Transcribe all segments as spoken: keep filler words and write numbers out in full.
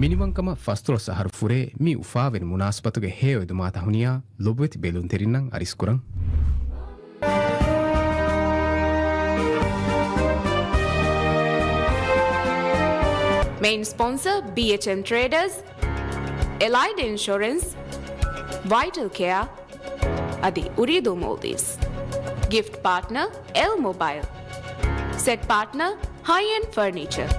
މިނިވަންކަމަށް ފަސްދޮޅަސް އަހަރު ފުރޭ މި އުފާވެރި މުނާސަބަތުގެ ހެޔޮ އެދުމާތައް ހުނިޔާ ލޮބުވެތި ބެލުންތެރިންނަށް އަރިސްކުރަން. މެއިން ސްޕޮންސަރ، ބީއެޗްއެމް ޓްރޭޑަރސް، އެލައިޑް އިންޝުރެންސް، ވައިޓަލް ކެއާ، އަދި އުރީދޫ މޯލްޑިވްސް. ގިފްޓް ޕާޓްނަރ، އެލް މޮބައިލް. ސެޓް ޕާޓްނަރ، ހައި އެންޑް ފަރުނީޗަރ.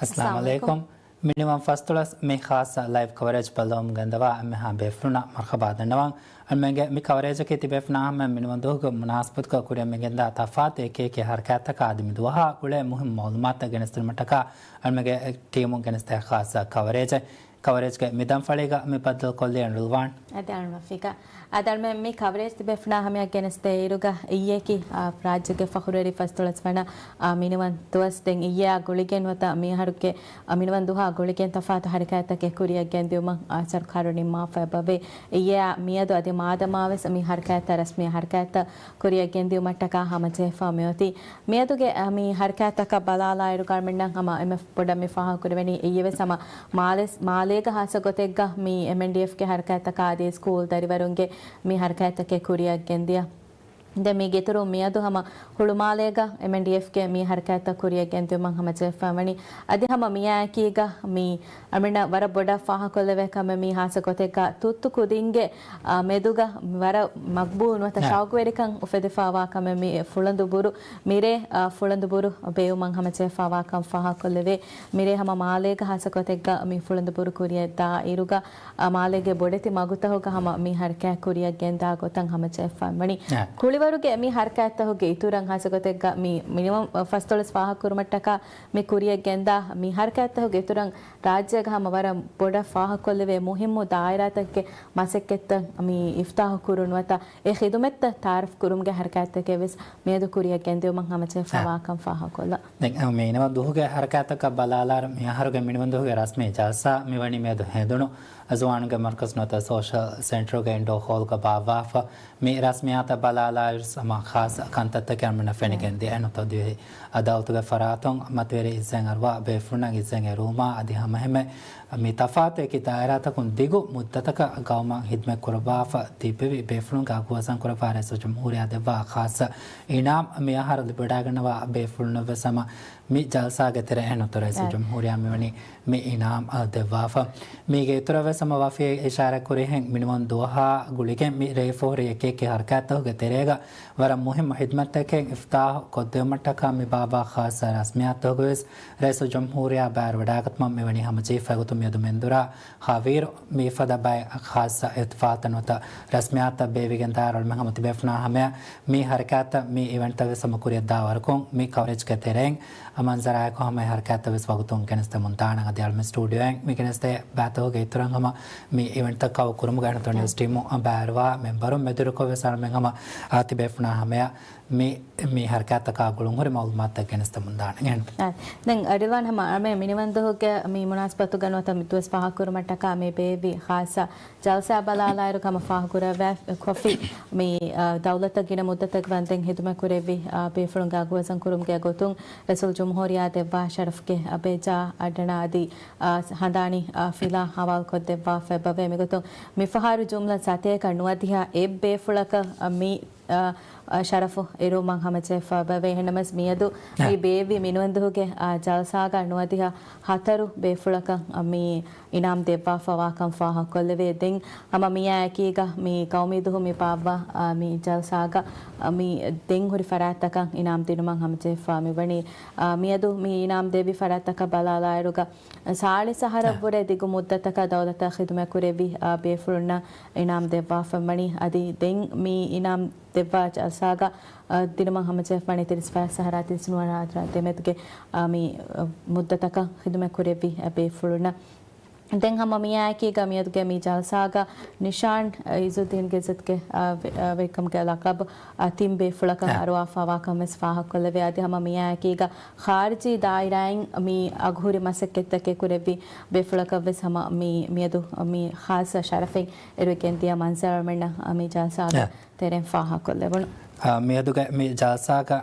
އައްސަލާމު އައްސަލާމު އަލައިކުމް. އަލައިކުމް. މިނިވަން ފަސްދޮޅަސް މި ޚާއްޞަ ލައިވް ކަވަރޭޖް ބައްލަވަމުން ގެންދަވާ އެންމެހާ ބޭފުޅުންނަށް މަރުޙަބާ ދަންނަވަން. އަޅުމެންގެ މި ކަވަރޭޖަކީ ތިބޭފުޅުންނާ ހަމަ މިނިވަން ދުވަހުގެ މުނާސަބަތުގަ ކުރިއަށް މިގެންދާ ތަފާތު އެކި އެކި ހަރަކާތްތަކާ އަދި މި ދުވަހާ ގުޅޭ މުހިންމު މައުލޫމާތުތައް ގެނެސްދިނުމަށްޓަކާ އަޅުމެންގެ ޓީމުން ގެނެސްދޭ ޚާއްޞަ ކަވަރޭޖެއް. ކަވަރޭޖްގެ މި ދަންފަޅީގަ މި ބައްދަލުކޮށްލި ރިލްވާން. އަދި އަޅުމެން ފިކާ. އަދި އަޅުމެން މި ކަވަރޭޖް ތިބޭފުޅުންނާ ހަމަޔަށް ގެނެސްދޭ އިރުގަ އިއްޔެކި، އާ، ރާއްޖޭގެ ފަޚުރުވެރި ފަސްދޮޅަސް ވަނަ، އާ، މިނިވަން ދުވަސް ދެން އިއްޔެއާ ގުޅިގެން ނުވަތަ މިއަހަރުގެ، އާ، މިނިވަން ދުވަހާ ގުޅިގެން ތަފާތު ހަރަކާތްތަކެއް ކުރިއަށް ގެންދިއުމަށް، އާ، ސަރުކާރުން ނިންމާފަ އެބަވޭ. އިއްޔެއާ މިއަދު އަދި މާދަމާވެސް މި ހަރަކާތްތައް ރަސްމީ ހަރަކާތްތައް ކުރިއަށް ގެންދިއުމަށްޓަކާ ހަމަޖެހިފަ މިއޮތީ. މިއަދުގެ، އަ، މި ހަރަކާތްތަކަށް ބަލާލާއިރު ގާމެންޓްނަށް ހަމަ އެންމެ ބޮޑަށް މި ފާހަގަކުރެވެނީ އިއްޔެވެސް ހަމަ މާލެ-، މާލޭގަ ހާއްސަ ގޮތެއްގަ މި އެމްއެންޑީއެފްގެ ހަރަކާތްތަކާ އަދި ސްކޫލް ދަރިވަރުންގެ މި ހަރަކާތްތަކެއް ކުރިއަށް ގެންދިޔަ. ދެން މީގެ އިތުރުން މިއަދު ހަމަ ހުޅުމާލޭގަ އެމްއެންޑީއެފްގެ މި ހަރަކާތްތައް ކުރިއަށް ގެންދިއުމަށް ހަމަޖެހިފަ ވަނީ. އަދި ހަމަ މިއާއެކީގަ މި އަޅުމެންނަށް ވަރަށް ބޮޑަށް ފާހަގަކޮށްލެވޭ ކަމެއް މީ ހާއްސަ ގޮތެއްގަ ތުއްތު ކުދިންގެ، އާ، މެދުގަ ވަރަށް މަގްބޫލު ނުވަތަ ޝައުގުވެރިކަން އުފެދިފައިވާ ކަމެއް މި ފުޅަނދު ބުރު، މިރޭ، އާ، ފުޅަނދު ބުރު ބޭއްވުމަށް ހަމަޖެހިފައިވާކަން ފާހަގަކޮށްލެވޭ. މިރޭ ހަމަ މާލޭގަ ހާއްސަ ގޮތެއްގަ މި ފުޅަނދު ބުރު ކުރިއަށް ދާ އިރުގަ، އާ، މާލޭގެ ބޮޑެތި މަގުތަކުގަ ހަމަ މި ހަރަކާތް ކުރިއަށް ގެންދާ ގޮތަށް ހަމަޖެހިފައިވަނީ. އާ. ކުޅިވަރުގެ މި ހަރަކާތްތަކުގެ އިތުރަށް ހާއްސަ ގޮތެއްގަ މި މިނިވަން ފަސްދޮޅަސް ފާހަގަކުރުމަށްޓަކާ މި ކުރިއަށް ގެންދާ މި ހަރަކާތްތަކުގެ އިތުރަށް ރާއްޖޭގަ ހަމަ ވަރަށް ބޮޑަށް ފާހަގަކޮށްލެވޭ މުހިއްމު ދާއިރާތަކުގެ މަސައްކަތްތައް މި އިފްތާހު ކުރުން ނުވަތަ އެ ޚިދުމަތްތައް ތައާރަފް ކުރުމުގެ ހަރަކާތްތަކެއް ވެސް މިއަދު ކުރިއަށް ގެންދިއުމަށް ހަމަޖެހިފައިވާކަން ފާހަގަކޮށްލަ. ދެން މި މިނިވަން ދުވަހުގެ ހަރަކާތްތަކަށް ބަލާލާއިރު މި އަހަރުގެ މިނިވަން ދުވަހުގެ ރަސްމީ ޖަލްސާ މިވަނީ މިއަދު ހެނދުނު ޒުވާނުންގެ މަރުކަޒު ނުވަތަ ސޯޝަލް ސެންޓަރުގެ އިންޑޯ ހޯލްގަ ބާއްވާފަ. މި ރަސްމިއްޔާތަށް ބަލާލާއިރު ހަމަ ޚާއްޞަ ކަންތައްތަކެއް އަޅުމެންނަށް ފެނިގެންދިޔަ. އެހެން އަދިވެސް އަދާލަތުގެ ފަރާތުން މަތިވެރި އިއްޒަތް އަރުވާ ބޭފުޅުންނަށް އިއްޒަތް އެރުވުމާ އަދި ހަމައެހެންމެ މި ތަފާތު އެކި ދާއިރާތަކުން ދިގު މުއްދަތަކަށް ގައުމަށް ހިދުމަތް ކުރައްވާފަ ތިއްބެވި ބޭފުޅުންގެ އަގުވަޒަން ކުރައްވާ ރައީސުލްޖުމްހޫރިއްޔާ ދެއްވާ ޚާއްޞަ އިނާމް މި އަހަރު ލިބިވަޑައިގަންނަވާ ބޭފުޅުންނަށް ވެސް ހަމަ މި ޖަލްސާގެ ތެރެއިން ނުވަތަ ރައީސުލްޖުމްހޫރިއްޔާ މިވަނީ މި އިނާމް އަށް ދެއްވާފަ. މީގެ އިތުރަށް ވެސް ހަމަ ވާފީ އިޝާރާތް ކުރިހެން މިނިވަން ދުވަހާ ގުޅިގެން މި ރޭ ފޯރި އެކި އެކި ހަރަކާތްތަކުގެ ތެރޭގަ ވަރަށް މުހިއްމު ހިދުމަތްތަކެއް އިފްތާހު ކޮށްދެވުމަށްޓަކާ މި ބާއްވާ ޚާއްޞަ ރަސްމިއްޔާތުގަ ވެސް ރައީސުލްޖުމްހޫރިއްޔާ ބައިވެރިވަޑައިގަތުމަށް މިވަނީ ހަމަޖެހިފައި ގޮތުން މިއަދު މެންދުރާ ހަވީރު މިފަދަ ބައެއް ޚާއްޞަ އިހްތިފާލްތައް ނުވަތަ ރަސްމިއްޔާތުތައް ބޭއްވިގެންދާއިރު އަޅުމެން ހަމަ ތިބޭފުޅުންނާ ހަމަޔަށް މި ހަރަކާތްތައް މި އިވެންޓްތައް ވެސް ހަމަ ކުރިއަށް ދާ ވަރަކުން މި ކަވަރޭޖްގެ ތެރެއިން މަންޒަރާއެކު ހަމަ އެ ހަރަކާތްތައް ވެސް ވަގުތުން ގެނެސްދެމުން ދާނަން. އަދި އަޅުމެން ސްޓޫޑިއޯއިން މި ގެނެސްދޭ ބައިތަކުގެ އިތުރަށް ހަމަ މި އިވެންޓްތައް ކަވަރ ކުރުމުގެ އަނެއް ނިއުސް ޓީމު ބައިވެރިވާ މެމްބަރުން މެދުވެރިކޮށް ވެސް އަޅުމެން ހަމަ ތިބޭފުޅުންނާ ހަމަޔަށް މި، މި ހަރަކާތްތަކާ ގުޅުންހުރި މައުލޫމާތުތައް ގެނެސްދެމުން ދާނެ. އެހެން. އާ، ދެން ރިލްވާން ހަމަ އަޅުމެން މިނިވަންދުވަހުގެ މި މުނާސަބަތުގަ ނުވަތަ މި ދުވަސް ފާހަގަކުރުމަށްޓަކާ މި ބޭއްވި ޚާއްޞަ ޖަލްސާ ބަލާލާއިރު ހަމަ ފާހަގަކުރެއްވި މި، އާ، ދައުލަތަށް ގިނަ މުއްދަތެއް ވަންދެން ހިދުމަތް ކުރެއްވި، އާ، ބޭފުޅުންގެ އަގުވަޒަން ކުރުމުގެ ގޮތުން ރައީސުލްޖުމްހޫރިއްޔާ ދެއްވާ ޝަރަފްގެ، އާ، ބޭޖާ އަޑަނާ އަދި، އާ، ހަނދާނީ، އާ، ފިލާ ހަވާލުކޮށްދެއްވާފަ އެބަވޭ. މިގޮތުން މިފަހަރު ޖުމްލަ ސަތޭކަ ނުވަދިހަ އެއް ބޭފުޅަކަށް، އާ، މި އާ، ޝަރަފު އެރުވުމަށް ހަމަޖެހިފަ އެބަވޭ. އެހެންނަމަވެސް މިއަދު އާ. މި ބޭއްވި މިނިވަންދުވަހުގެ، އާ، ޖަލްސާގަ ނުވަދިހަ ހަތަރު ބޭފުޅަކަށް، އާ، މި އިނާމް ދެއްވާފަވާކަން ފާހަގަކޮށްލެވޭ. ދެން ހަމަ މިއާއެކީގަ މި ގައުމީ ދުހު މި ބާއްވާ، އާ، މި ޖަލްސާގަ، އާ، މި ދެން ހުރި ފަރާތްތަކަށް އިނާމް ދިނުމަށް ހަމަޖެހިފަ މިވަނީ. އާ، މިއަދު މި އިނާމް ދެއްވި ފަރާތްތަކަށް ބަލާލާއިރުގަ ސާޅީސް އަހަރަށްވުރެ ދިގު މުއްދަތަކަށް ދައުލަތަށް ޚިދުމަތް ކުރެއްވި، އާ، ބޭފުޅުންނަށް އިނާމް ދެއްވާފަ ވަނީ. އަދި ދެން މި އިނާމް ދެއްވާ ޖަލްސާގަ، އަ، ދިނުމަށް ހަމަޖެހިފަ ވަނީ ތިރީސް ފަސް އަހަރާ ތިރީސް ނުވަ އަހަރާ ދެމެދުގެ، އަ، މި، އަ، މުއްދަތަކަށް ޚިދުމަތް ކުރެއްވި، އަ، ބޭފުޅުންނަށް. ދެން ހަމަ މިއާއެކީގަ މިއަދުގެ މި ޖަލްސާގަ ނިޝާން، އަ، އިޒުއްދީން ގެޒެޓްގެ، އަ، ވެ-، އަ، ވެރިކަމުގެ ލަޤަބު، އަ، ތިން ބޭފުޅަކަށް އަ. އަރުވާފަވާކަން ވެސް ފާހަގަކޮށްލެވޭ. އަދި ހަމަ މިއާއެކީގަ ޚާރިޖީ ދާއިރާއިން މި އަގުހުރި މަސައްކަތްތަކެއް ކުރެއްވި ބޭފުޅަކަށް ވެސް ހަމަ މި މިއަދު މި ޚާއްޞަ ޝަރަފެއް އެރުވިގެން ދިޔަ މަންޒަރު އަޅުމެންނަށް މި ޖަލްސާގެ އަ. ތެރެއިން ފާހަގަކޮށްލެވުނު. އަ، މިއަދުގެ މި ޖަލްސާގަ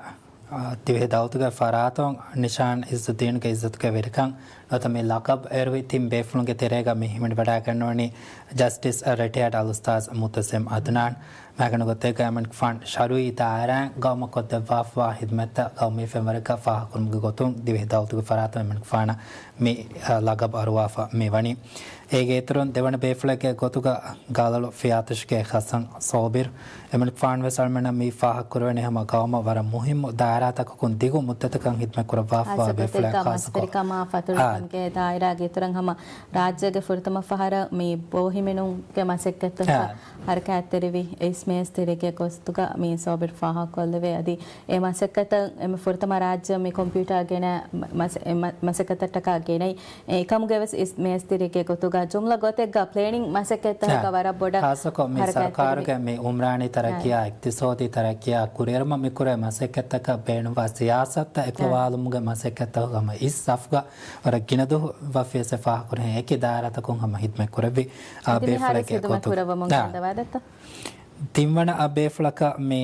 ދިވެހި ދައުލަތުގެ ފަރާތުން ނިޝާން އިއްޒުއްދީންގެ އިއްޒަތުގެ ވެރިކަން ނުވަތަ މި ލަޤަބު އެރުވި ތިން ބޭފުޅުންގެ ތެރޭގަ މި ހިމެނިވަޑައިގަންނަވަނީ ޖަސްޓިސް ރިޓަޔާޑް އަލްއުސްތާޛް މުއުތަސިމް އަދުނާން. މާގަނޑު ގޮތެއްގަ އެމަނިކުފާނު ޝަރުއީ ދާއިރާއިން ގައުމަށް ކޮށްދެއްވާފަވާ ހިދުމަތްތައް ގައުމީ ފެންވަރެއްގަ ފާހަގަކުރުމުގެ ގޮތުން ދިވެހި ދައުލަތުގެ ފަރާތުން އެމަނިކުފާނަށް މި، އަ، ލަޤަބު އަރުވާފަ މިވަނީ. އޭގެ އިތުރުން ދެވަނަ ބޭފުޅެއްގެ ގޮތުގަ ގާލޮޅު ފިޔާތޮށިގެ ހަސަން ސޯބިރު. އެމަނިކުފާނު ވެސް އަޅުމެންނަށް މި ފާހަގަކުރެވެނީ ހަމަ ގައުމަށް ވަރަށް މުހިއްމު ދާއިރާތަކަކުން ދިގު މުއްދަތަކަށް ހިދުމަތް ކުރައްވާފަވާ ބޭފުޅެއް ޚާއްޞަކޮށް. މަސްވެރިކަމާ ފަތުރުކަމުގެ ދާއިރާގެ އިތުރަށް ހަމަ ރާއްޖޭގެ ފުރަތަމަ ފަހަރަށް މި ބޯހިމެނުމުގެ މަސައްކަތްތަކަށް ހަރަކާތްތެރިވި އިސް މޭސްތިރިގެ ގޮތުގަ މި ސޯބިރު ފާހަގަކޮށްލެވޭ. އަދި އެ މަސައްކަތަށް އެމެ ފުރަތަމަ ރާއްޖެ މި ކޮމްޕިއުޓާ ގެނަ މަސް-، އެ މަ-، މަސައްކަތަށްޓަކާ ގެނައި. އެކަމުގެ ވެސް އިސް މޭސްތިރިގެ ގޮތުގަ ޖުމްލަ ގޮތެއްގަ ޕްލޭނިން މަސައްކަތްތަކަށް ވަރަށް ބޮޑަށް ޚާއްޞަކޮށް މި ހަރަކާތްތެރިވި. ސަރުކާރުގެ މި އުމްރާނީ ތަރައްޤީއާ، އިޤްތިޞާދީ ތަރައްޤީއާ ކުރިއެރުމަށް މިކުރޭ މަސައްކަތްތަކަށް ބޭނުންވާ ސިޔާސަތުތައް އެކުލަވާލުމުގެ މަސައްކަތްތަކުގަ ހަމަ އިސް ސަފުގަ ވަރަށް ގިނަ ދުވަހު ވަފީސް ފާހަގަކުރިހެން އެކި ދާއިރާތަކުން ހަމަ ހިދުމަތް ކުރެއްވި، އާ، އަދި މިހާރު ބޭފުޅެއްގެ ހިދުމަތް ގޮތުން. ކުރައްވަމުން އާ. ގެންދަވާ ދައްތަ. ތިންވަނަ ބޭފުޅަކަށް މި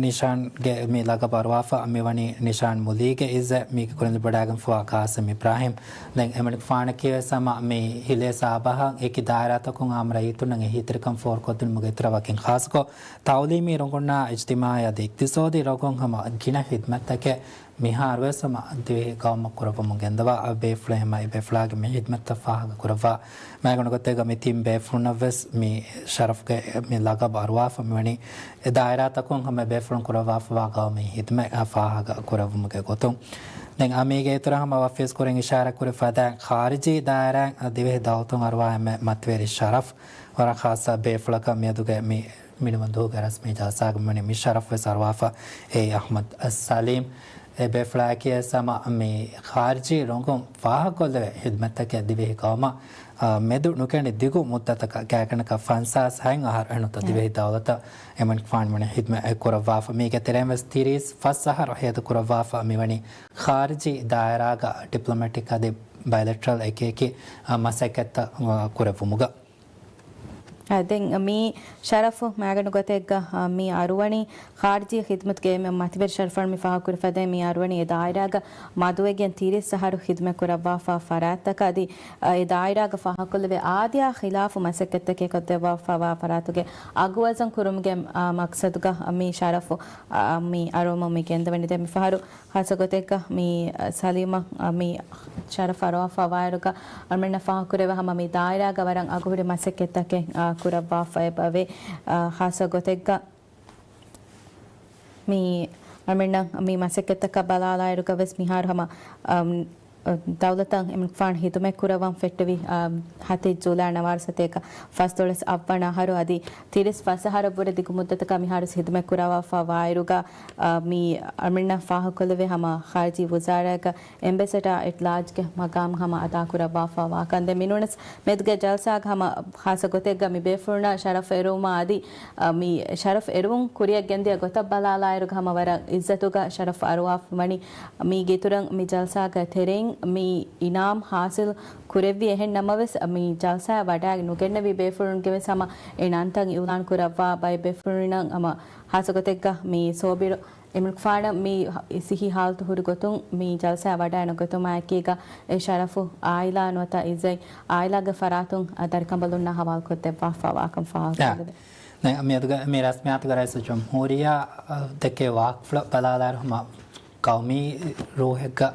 ނިޝާންގެ މި ލަޤަބު އަރުވާފަ މިވަނީ ނިޝާން މުލީގެ އިއްޒަތް މީގެ ކުރިން ލިބިވަޑައިގެންފަވާ ޤާސިމް އިބްރާހިމް. ދެން އެމަނިކުފާނަކީ ވެސް ހަމަ މި ހިލޭ ސާބަހަށް އެކި ދާއިރާތަކުން އާއްމު ރައްޔިތުންނަށް އެހީތެރިކަން ފޯރުކޮށްދިނުމުގެ އިތުރަށް ވަކިން ޚާއްޞަކޮށް، ތައުލީމީ ރޮނގުންނާ އިޖްތިމާޢީ އަދި އިޤްތިޞާދީ ރޮނގުން ހަމަ ގިނަ ހިދުމަތްތަކެއް މިހާރުވެސް ހަމަ ދިވެހި ގައުމަށް ކުރައްވަމުން ގެންދަވާ ބޭފުޅެއް ހަމަ އެ ބޭފުޅާގެ މި ހިދުމަތްތައް ފާހަގަ ކުރައްވާ. މާގަނޑު ގޮތެއްގަ މި ތިން ބޭފުޅުންނަށްވެސް މި ޝަރަފްގެ މި ލަޤަބު އަރުވާފަ މިވަނީ އެ ދާއިރާތަކުން ހަމަ އެ ބޭފުޅުން ކުރައްވާފަވާ ގައުމީ ހިދުމަތް ފާހަގަ ކުރެއްވުމުގެ ގޮތުން. ދެން އަ، މީގެ އިތުރަށް ހަމަ ވަފީސް ކުރިން އިޝާރާތް ކުރި ފަދައިން ޚާރިޖީ ދާއިރާއިން ދިވެހި ދައުލަތުން އަރުވާ އެންމެ މަތިވެރި ޝަރަފް ވަރަށް ޚާއްޞަ ބޭފުޅަކަށް މިއަދުގެ މި މިނިވަންދޫގެ ރަސްމީ ޖަލްސާގަ މިވަނީ މި ޝަރަފް ވެސް އަރުވާފަ އޭ އަޙްމަދު ސަލީމް. އެ ބޭފުޅާއަކީ ވެސް ހަމަ މި ޚާރިޖީ ރޮނގުން ފާހަގަކޮށްލެވޭ ހިދުމަތްތަކެއް ދިވެހި ގައުމަށް، އާ، މެދު ނުކެނޑި ދިގު މުއްދަތަކަށް ގާތްގަނޑަކަށް ފަންސާސް ހަތް އަހަރު އެންނުތަ ދިވެހި ދައުލަތަށް އެމަނިކުފާނު ވަނީ ހިދުމަތް ކުރައްވާފަ. މީގެ ތެރެއިން ވެސް ތިރީސް ފަސް އަހަރު ހޭދަ ކުރައްވާފަ މިވަނީ ޚާރިޖީ ދާއިރާގަ ޑިޕްލޮމެޓިކް އަދި ބަޔަލެޓްރަލް އެކިއެކި، އާ، މަސައްކަތްތައް، އާ، ކުރެއްވުމުގަ. އަ، ދެން މި ޝަރަފު މާގަނޑު ގޮތެއްގަ، އަ، މި އަރުވަނީ ޚާރިޖީ ޚިދުމަތުގެ އެންމެ މަތިވެރި ޝަރަފުން މި ފާހަގަކުރި ފަދައިން މި އަރުވަނީ އެ ދާއިރާގަ މަދުވެގެން ތިރީސް އަހަރު ޚިދުމަތް ކުރައްވާފާ ފަރާތްތަކަށް އަދި، އަ، އެ ދާއިރާގަ ފާހަގަކޮށްލެވޭ އާދަޔާ ޚިލާފު މަސައްކަތްތަކެއް ކޮށްދެއްވާފަވާ ފަރާތުގެ އަގުވަޒަން ކުރުމުގެ، އަ، މަޤްޞަދުގަ މި ޝަރަފު، އަ، މި އަރުވަމުން މި ގެންދަވަނީ. ދެން މި ފަހަރު ޚާއްޞަ ގޮތެއްގަ މި، އަ، ސަލީމަށް، އަ، މި ޝަރަފް އަރުވާފަ ވާއިރުގަ އަޅުމެންނަށް ފާހަގަކުރެވޭ ހަމަ މި ދާއިރާގަ ވަރަށް އަގުހުރި މަސައްކަތްތަކެއް، އަ، ކުރައްވާފަ އެބަވޭ. އަ، ޚާއްޞަ ގޮތެއްގަ މި އަޅުމެންނަށް މި މަސައްކަތްތަކަށް ބަލާލާއިރުގަ ވެސް މިހާރު ހަމަ، އަ، ދައުލަތަށް އެމަނިކުފާނު ހިދުމަތް ކުރައްވަން ފެއްޓެވި، އަ، ހަތެއް ޖޫލައި ނަވާރަސަތޭކަ ފަސްދޮޅަސް އަށްވަނަ އަހަރު އަދި ތިރީސް ފަސް އަހަރަށްވުރެ ދިގު މުއްދަތަކަށް މިހާރު ހިދުމަތް ކުރައްވާފަ ވާއިރުގަ، އަ، މި އަޅުމެންނަށް ފާހަގަކޮށްލެވޭ ހަމަ ޚާރިޖީ ވުޒާރާގަ އެމްބެސެޑާ އެޓް ލާޖްގެ މަގާމު ހަމަ އަދާ ކުރައްވާފަ ވާކަން. ދެން މިނޫނަސް މެދުގެ ޖަލްސާގަ ހަމަ ޚާއްޞަ ގޮތެއްގަ މި ބޭފުޅުންނަށް ޝަރަފް އެރުވުމާ އަދި، އަ، މި ޝަރަފް އެރުވުން ކުރިއަށް ގެންދިޔަ ގޮތަށް ބަލާލާއިރުގަ ހަމަ ވަރަށް އިއްޒަތުގަ ޝަރަފް އަރުވާފަ ވަނީ. މީގެ އިތުރަށް މި ޖަލްސާގެ ތެރެއިން މި އިނާމް ހާސިލް ކުރެއްވި އެހެން ނަމަވެސް، މި ޖަލްސާއަށް ވަޑައި ނުގެންނެވި ބޭފުޅުންގެ ވެސް ހަމަ އެ ނަންތައް އިއުލާން ކުރައްވާ ބައެއް ބޭފުޅުންނަށް ހަމަ ޚާއްޞަ ގޮތެއްގަ މި ސޯބިރު އެމަނިކުފާނަށް މި ސިއްހީ ހާލަތު ހުރި ގޮތުން މި ޖަލްސާއަށް ވަޑައި ނުގަތުމާއެކީގަ އެ ޝަރަފު އާއިލާ ނުވަތަ އިއްޒަތް އާއިލާގެ ފަރާތުން ދަރިކަނބަލުންނަށް ހަވާލުކޮށްދެއްވާފަ ވާކަން ފާހަގަކޮށްލެވޭ. ދެން މިއަދުގެ މި ރަސްމިއްޔާތުގެ ރައީސުލްޖުމްހޫރިއްޔާ ދެއްކޭ ވާހަކަފުޅަށް ބަލާލާއިރު ހަމަ ގައުމީ ރޫހެއްގަ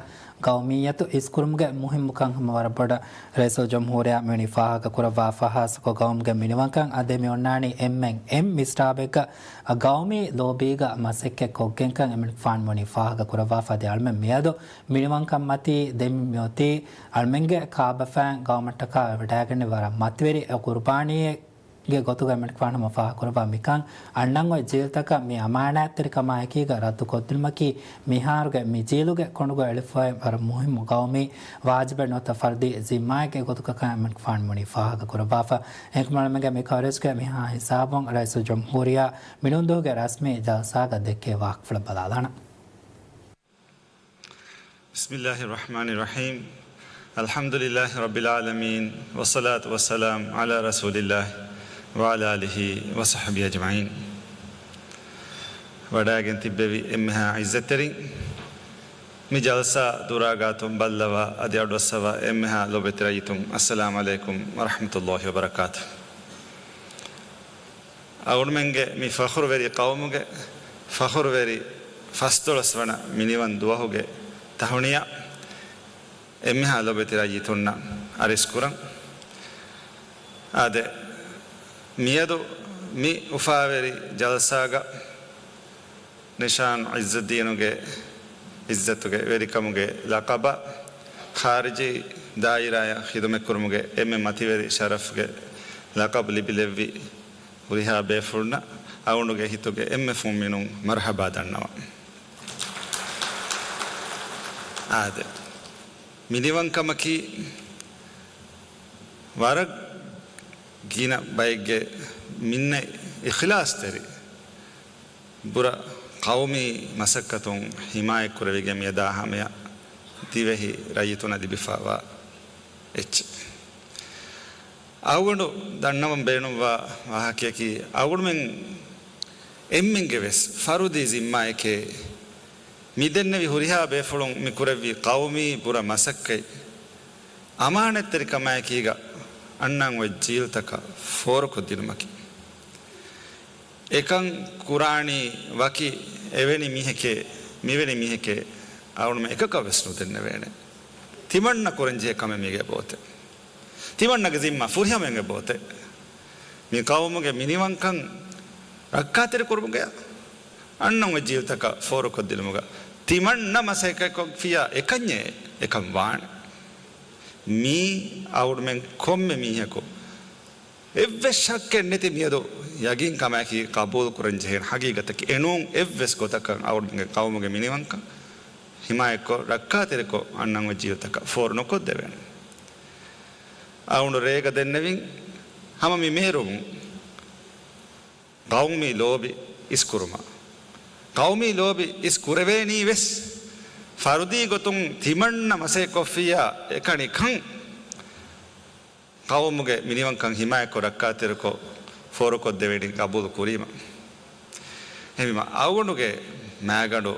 ގައުމިއްޔަތު އިސްކުރުމުގެ މުހިއްމުކަން ހަމަ ވަރަށް ބޮޑަށް ރައީސުލްޖުމްހޫރިއްޔާ މިވަނީ ފާހަގަ ކުރައްވާފަ ހާއްސަކޮށް ގައުމުގެ މިނިވަންކަން އަދި މި އޮންނާނީ އެންމެން އެން މިސްރާބެއްގަ ގައުމީ ލޯބީގަ މަސައްކަތް ކޮށްގެންކަން އެމަނިކުފާނު މިވަނީ ފާހަގަ ކުރައްވާފަ އަދި އަޅުމެން މިއަދު މިނިވަންކަން މަތީ ދެން މިއޮތީ އަޅުމެންގެ ކާބަފައިން ގައުމަށްޓަކާ ވެވަޑައިގަންނެވި ވަރަށް މަތިވެރި ޤުރުބާނީއެއް ގެ ގޮތުގަ އެމަނިކުފާނު ހަމަ ފާހަގަކުރައްވާ މިކަން އަންނަން އޮތް ޖީލްތަކަށް މި އަމާނާތްތެރިކަމާއެކީގަ ރައްދުކޮށްދިނުމަކީ މިހާރުގެ މި ޖީލުގެ ކޮނޑުގަ އެޅިފައި ވަރަށް މުހިއްމު ގައުމީ ވާޖިބެއް ނުވަތަ ފަރުދީ ޒިންމާއެއްގެ ގޮތުގަ ކަން އެމަނިކުފާނު ވަނީ ފާހަގަކުރައްވާފަ. އެހެންކަމުން އަޅުމެންގެ މި ކަވަރޭޖްގެ މިހާ ހިސާބުން ރައީސުލްޖުމްހޫރިއްޔާ މިނޫންދުވަހުގެ ރަސްމީ ޖަލްސާގަ ދެއްކޭ ވާހަކަފުޅަށް ބަލާލާނަން. بسم الله الرحمن الرحيم. الحمد لله رب العالمين، والصلاة والسلام على رسول الله وعلى آله وصحبه أجمعين. ވަޑައިގެން ތިއްބެވި އެންމެހާ އިއްޒަތްތެރިން، މި ޖަލްސާ ދުރާގާތުން ބައްލަވާ އަދި އަޑުއައްސަވާ އެންމެހާ ލޯބިވެތި ރައްޔިތުން، އައްސަލާމު ޢަލައިކުމް ވަރަޙްމަތުﷲި ވަބަރަކާތު. އަޅުމެންގެ މި ފަޚުރުވެރި ޤައުމުގެ ފަޚުރުވެރި ފަސްދޮޅަސް ވަނަ މިނިވަން ދުވަހުގެ ތަހުނިޔާ އެންމެހާ ލޯބިވެތި ރައްޔިތުންނަށް އަރިސްކުރަން. އާދެ، މިއަދު މި އުފާވެރި ޖަލްސާގަ ނިޝާން ޢިއްޒައްދީނުގެ ޢިއްޒަތުގެ ވެރިކަމުގެ ލަޤަބަށް ޚާރިޖީ ދާއިރާއަށް ޚިދުމަތްކުރުމުގެ އެންމެ މަތިވެރި ޝަރަފްގެ ލަޤަބު ލިބިލެއްވި ހުރިހާ ބޭފުޅުންނަށް އަޅުގަނޑުގެ ހިތުގެ އެންމެ ފުންމިނުން މަރުޙަބާ ދަންނަވަން. އާދެ، މިނިވަންކަމަކީ ވަރަށް ގިނަ ބައެއްގެ މިންނަ އިޚްލާޞްތެރި ބުރަ ޤައުމީ މަސައްކަތުން ހިމާޔަތްކުރެވިގެން މިއަދާ ހަމަޔަށް ދިވެހި ރައްޔިތުންނަށް ލިބިފައިވާ އެއްޗެއް. އަޅުގަނޑު ދަންނަވަން ބޭނުންވާ ވާހަކަޔަކީ، އަޅުގަނޑުމެން އެންމެންގެ ވެސް ފަރުދީ ޒިންމާއެކޭ، މިދެންނެވި ހުރިހާ ބޭފުޅުން މި ކުރެއްވި ޤައުމީ ބުރަ މަސައްކަތް އަމާނަތްތެރިކަމާއެކީގަ އަންނަން އޮތް ޖީލްތަކަށް ފޯރުކޮށްދިނުމަކީ. އެކަން ކުރާނީ ވަކި އެވެނި މީހެކޭ، މިވެނި މީހެކޭ އަޅުގަނޑުމެން އެކަކަށް ވެސް ނުދެންނެވޭނެ. ތިމަންނަ ކުރަންޖެހޭ ކަމެއް މީގެ ބޯތެ. ތިމަންނަގެ ޒިންމާ ފުރިހަމައިގެ ބޯތެ. މި ޤައުމުގެ މިނިވަންކަން ރައްކާތެރިކުރުމުގެ އަންނަން އޮތް ޖީލްތަކަށް ފޯރުކޮށްދިނުމުގަ ތިމަންނަ މަސައްކަތްކޮށްފިއްޔާ އެކަންޏޭ އެކަން ވާނެ. މީ އަޅުގަނޑުމެން ކޮންމެ މީހަކު އެއްވެސް ޝައްކެއް ނެތި މިއަދު ޔަގީންކަމާއެކީ ޤަބޫލު ކުރަން ޖެހޭނެ ހަގީގަތަކީ. އެނޫން އެއްވެސް ގޮތަކަށް އަޅުގަނޑުމެންގެ ޤައުމުގެ މިނިވަންކަން ހިމާޔަތްކޮށް، ރައްކާތެރިކޮށް އަންނަން އޮތް ޖީލްތަކަށް ފޯރު ނުކޮށްދެވޭނެ. އަޅުގަނޑު ރޭގަ ދެންނެވިން ހަމަ މި މޭރުމުން ޤައުމީ ލޯބި އިސްކުރުމަށް. ޤައުމީ ލޯބި އިސް ކުރެވޭނީ ވެސް ފަރުދީ ގޮތުން ތިމަންނަ މަސައްކަތްކޮށްފިއްޔާ އެކަނިކަން ޤައުމުގެ މިނިވަންކަން ހިމާޔަތްކޮށް ރައްކާތެރިކޮށް ފޯރުކޮށްދެވޭނީ ޤަބޫލު ކުރީމަ. އެހެންވީމަ އަޅުގަނޑުގެ މާގަނޑު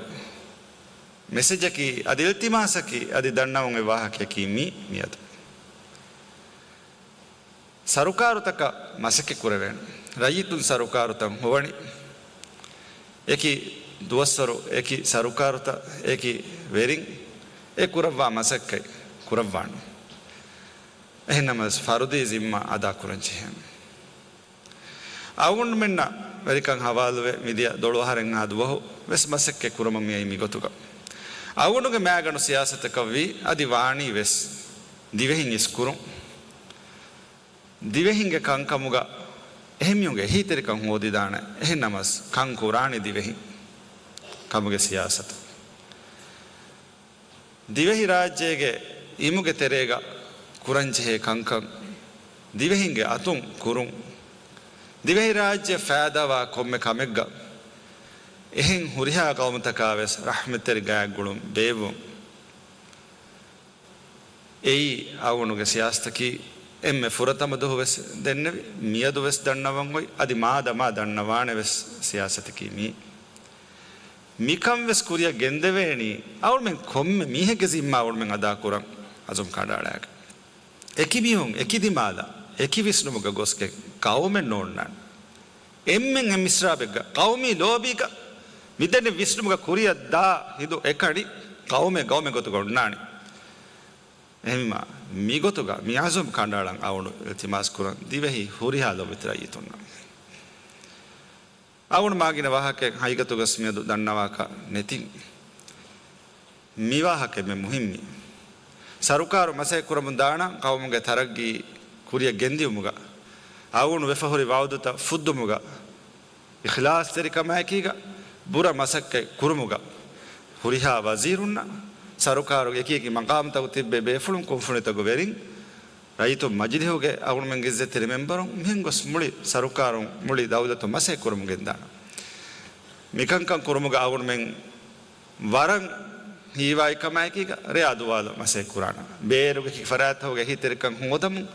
މެސެޖަކީ އަދި އިލްތިމާސަކީ އަދި ދަންނަވަން އޮތް ވާހަކަޔަކީ މީ މިއަދު. ސަރުކާރުތަކަށް މަސައްކަތް ކުރެވޭނެ. ރައްޔިތުން ސަރުކާރުތައް ހޮވަނީ. އެކި ދުވަސްވަރު، އެކި ސަރުކާރުތައް، އެކި ވެރިން އެ ކުރައްވާ މަސައްކަތް ކުރައްވާނެ. އެހެންނަމަވެސް ފަރުދީ ޒިންމާ އަދާކުރަން ޖެހޭނެ. އަޅުގަނޑުމެންނަށް ވެރިކަން ހަވާލުވެ މިދިޔަ ދޮޅު އަހަރެއްހާ ދުވަހު ވެސް މަސައްކަތް ކުރަމުން މިއައީ މިގޮތުގަ. އަޅުގަނޑުގެ މާގަނޑު ސިޔާސަތަކަށްވީ އަދި ވާނީ ވެސް ދިވެހިން އިސްކުރުން. ދިވެހިންގެ ކަންކަމުގަ އެހެންމީހުންގެ އެހީތެރިކަން ހޯދިދާނެ. އެހެންނަމަވެސް ކަން ކުރާނީ ދިވެހިން ކަމުގެ ސިޔާސަތު. ދިވެހިރާއްޖޭގެ އިމުގެ ތެރޭގަ ކުރަންޖެހޭ ކަންކަން ދިވެހިންގެ އަތުން ކުރުން. ދިވެހިރާއްޖެ ފައިދާވާ ކޮންމެ ކަމެއްގަ އެހެން ހުރިހާ ގައުމުތަކާވެސް ރަޙްމަތްތެރި ގާތްގުޅުން ބޭއްވުން. އެއީ އަޅުގަނޑުގެ ސިޔާސަތަކީ. އެންމެ ފުރަތަމަ ދުވަހު ވެސް ދެންނެވި، މިއަދު ވެސް ދަންނަވަން އޮތް، އަދި މާދަމާ ދަންނަވާނެ ވެސް ސިޔާސަތަކީ މީ. މިކަން ވެސް ކުރިއަށް ގެންދެވޭނީ އަޅުމެން ކޮންމެ މީހެއްގެ ޒިންމާ އަޅުމެން އަދާކުރަން އަޒުމް ކަނޑައަޅާގެން. އެކި މީހުން އެކި ދިމާލަށް އެކި ވިސްނުމުގަ ގޮސްގެން ޤައުމެއް ނޯންނާނެ. އެންމެން އެއް މިސްރާބެއްގަ ޤައުމީ ލޯބީގަ މިދެންނެވި ވިސްނުމުގަ ކުރިއަށް ދާ ހިނދު އެކަނި ޤައުމެއް ޤައުމެއް ގޮތުގަ އޮންނާނެ. އެހެންވީމަ، މިގޮތުގަ މި އަޒުމް ކަނޑައަޅަން އަޅުގަނޑު އިލްތިމާސް ކުރަން ދިވެހި ހުރިހާ ލޯބިވެތި ރައްޔިތުންނަށް. އަޅުގަނޑު މާގިނަ ވާހަކައެއް ހަގީގަތުގަސް މިއަދު ދަންނަވާކަށް ނެތިން. މި ވާހަކަ އެންމެ މުހިއްމީ. ސަރުކާރު މަސައްކަތް ކުރަމުން ދާނަން ޤައުމުގެ ތަރައްގީ ކުރިއަށް ގެންދިއުމުގަ، އަޅުގަނޑު ވެފަ ހުރި ވަޢުދުތައް ފުއްދުމުގަ، އިޚްލާޞްތެރިކަމާއެކީގަ ބުރަ މަސައްކަތް ކުރުމުގަ، ހުރިހާ ވަޒީރުންނަށް، ސަރުކާރުގެ އެކި އެކި މަޤާމުތަކު ތިއްބެވި ބޭފުޅުން، ކުންފުނިތަކުގެ ވެރިން، ރައްޔިތުން މަޖިލިހުގެ އަޅުގަނޑުމެންގެ އިއްޒަތްތެރި މެންބަރުން، މިހެން ގޮސް މުޅި ސަރުކާރުން، މުޅި ދައުލަތުން މަސައްކަތް ކުރަމުން ގެންދާނަން. މިކަންކަން ކުރުމުގަ އަޅުގަނޑުމެން ވަރަށް ހީވާއި ކަމާއެކީގަ ރެއާ ދުވާލު މަސައްކަތް ކުރާނަން. ބޭރުގެ އެކި ފަރާތްތަކުގެ އެހީތެރިކަން ހޯދަމުން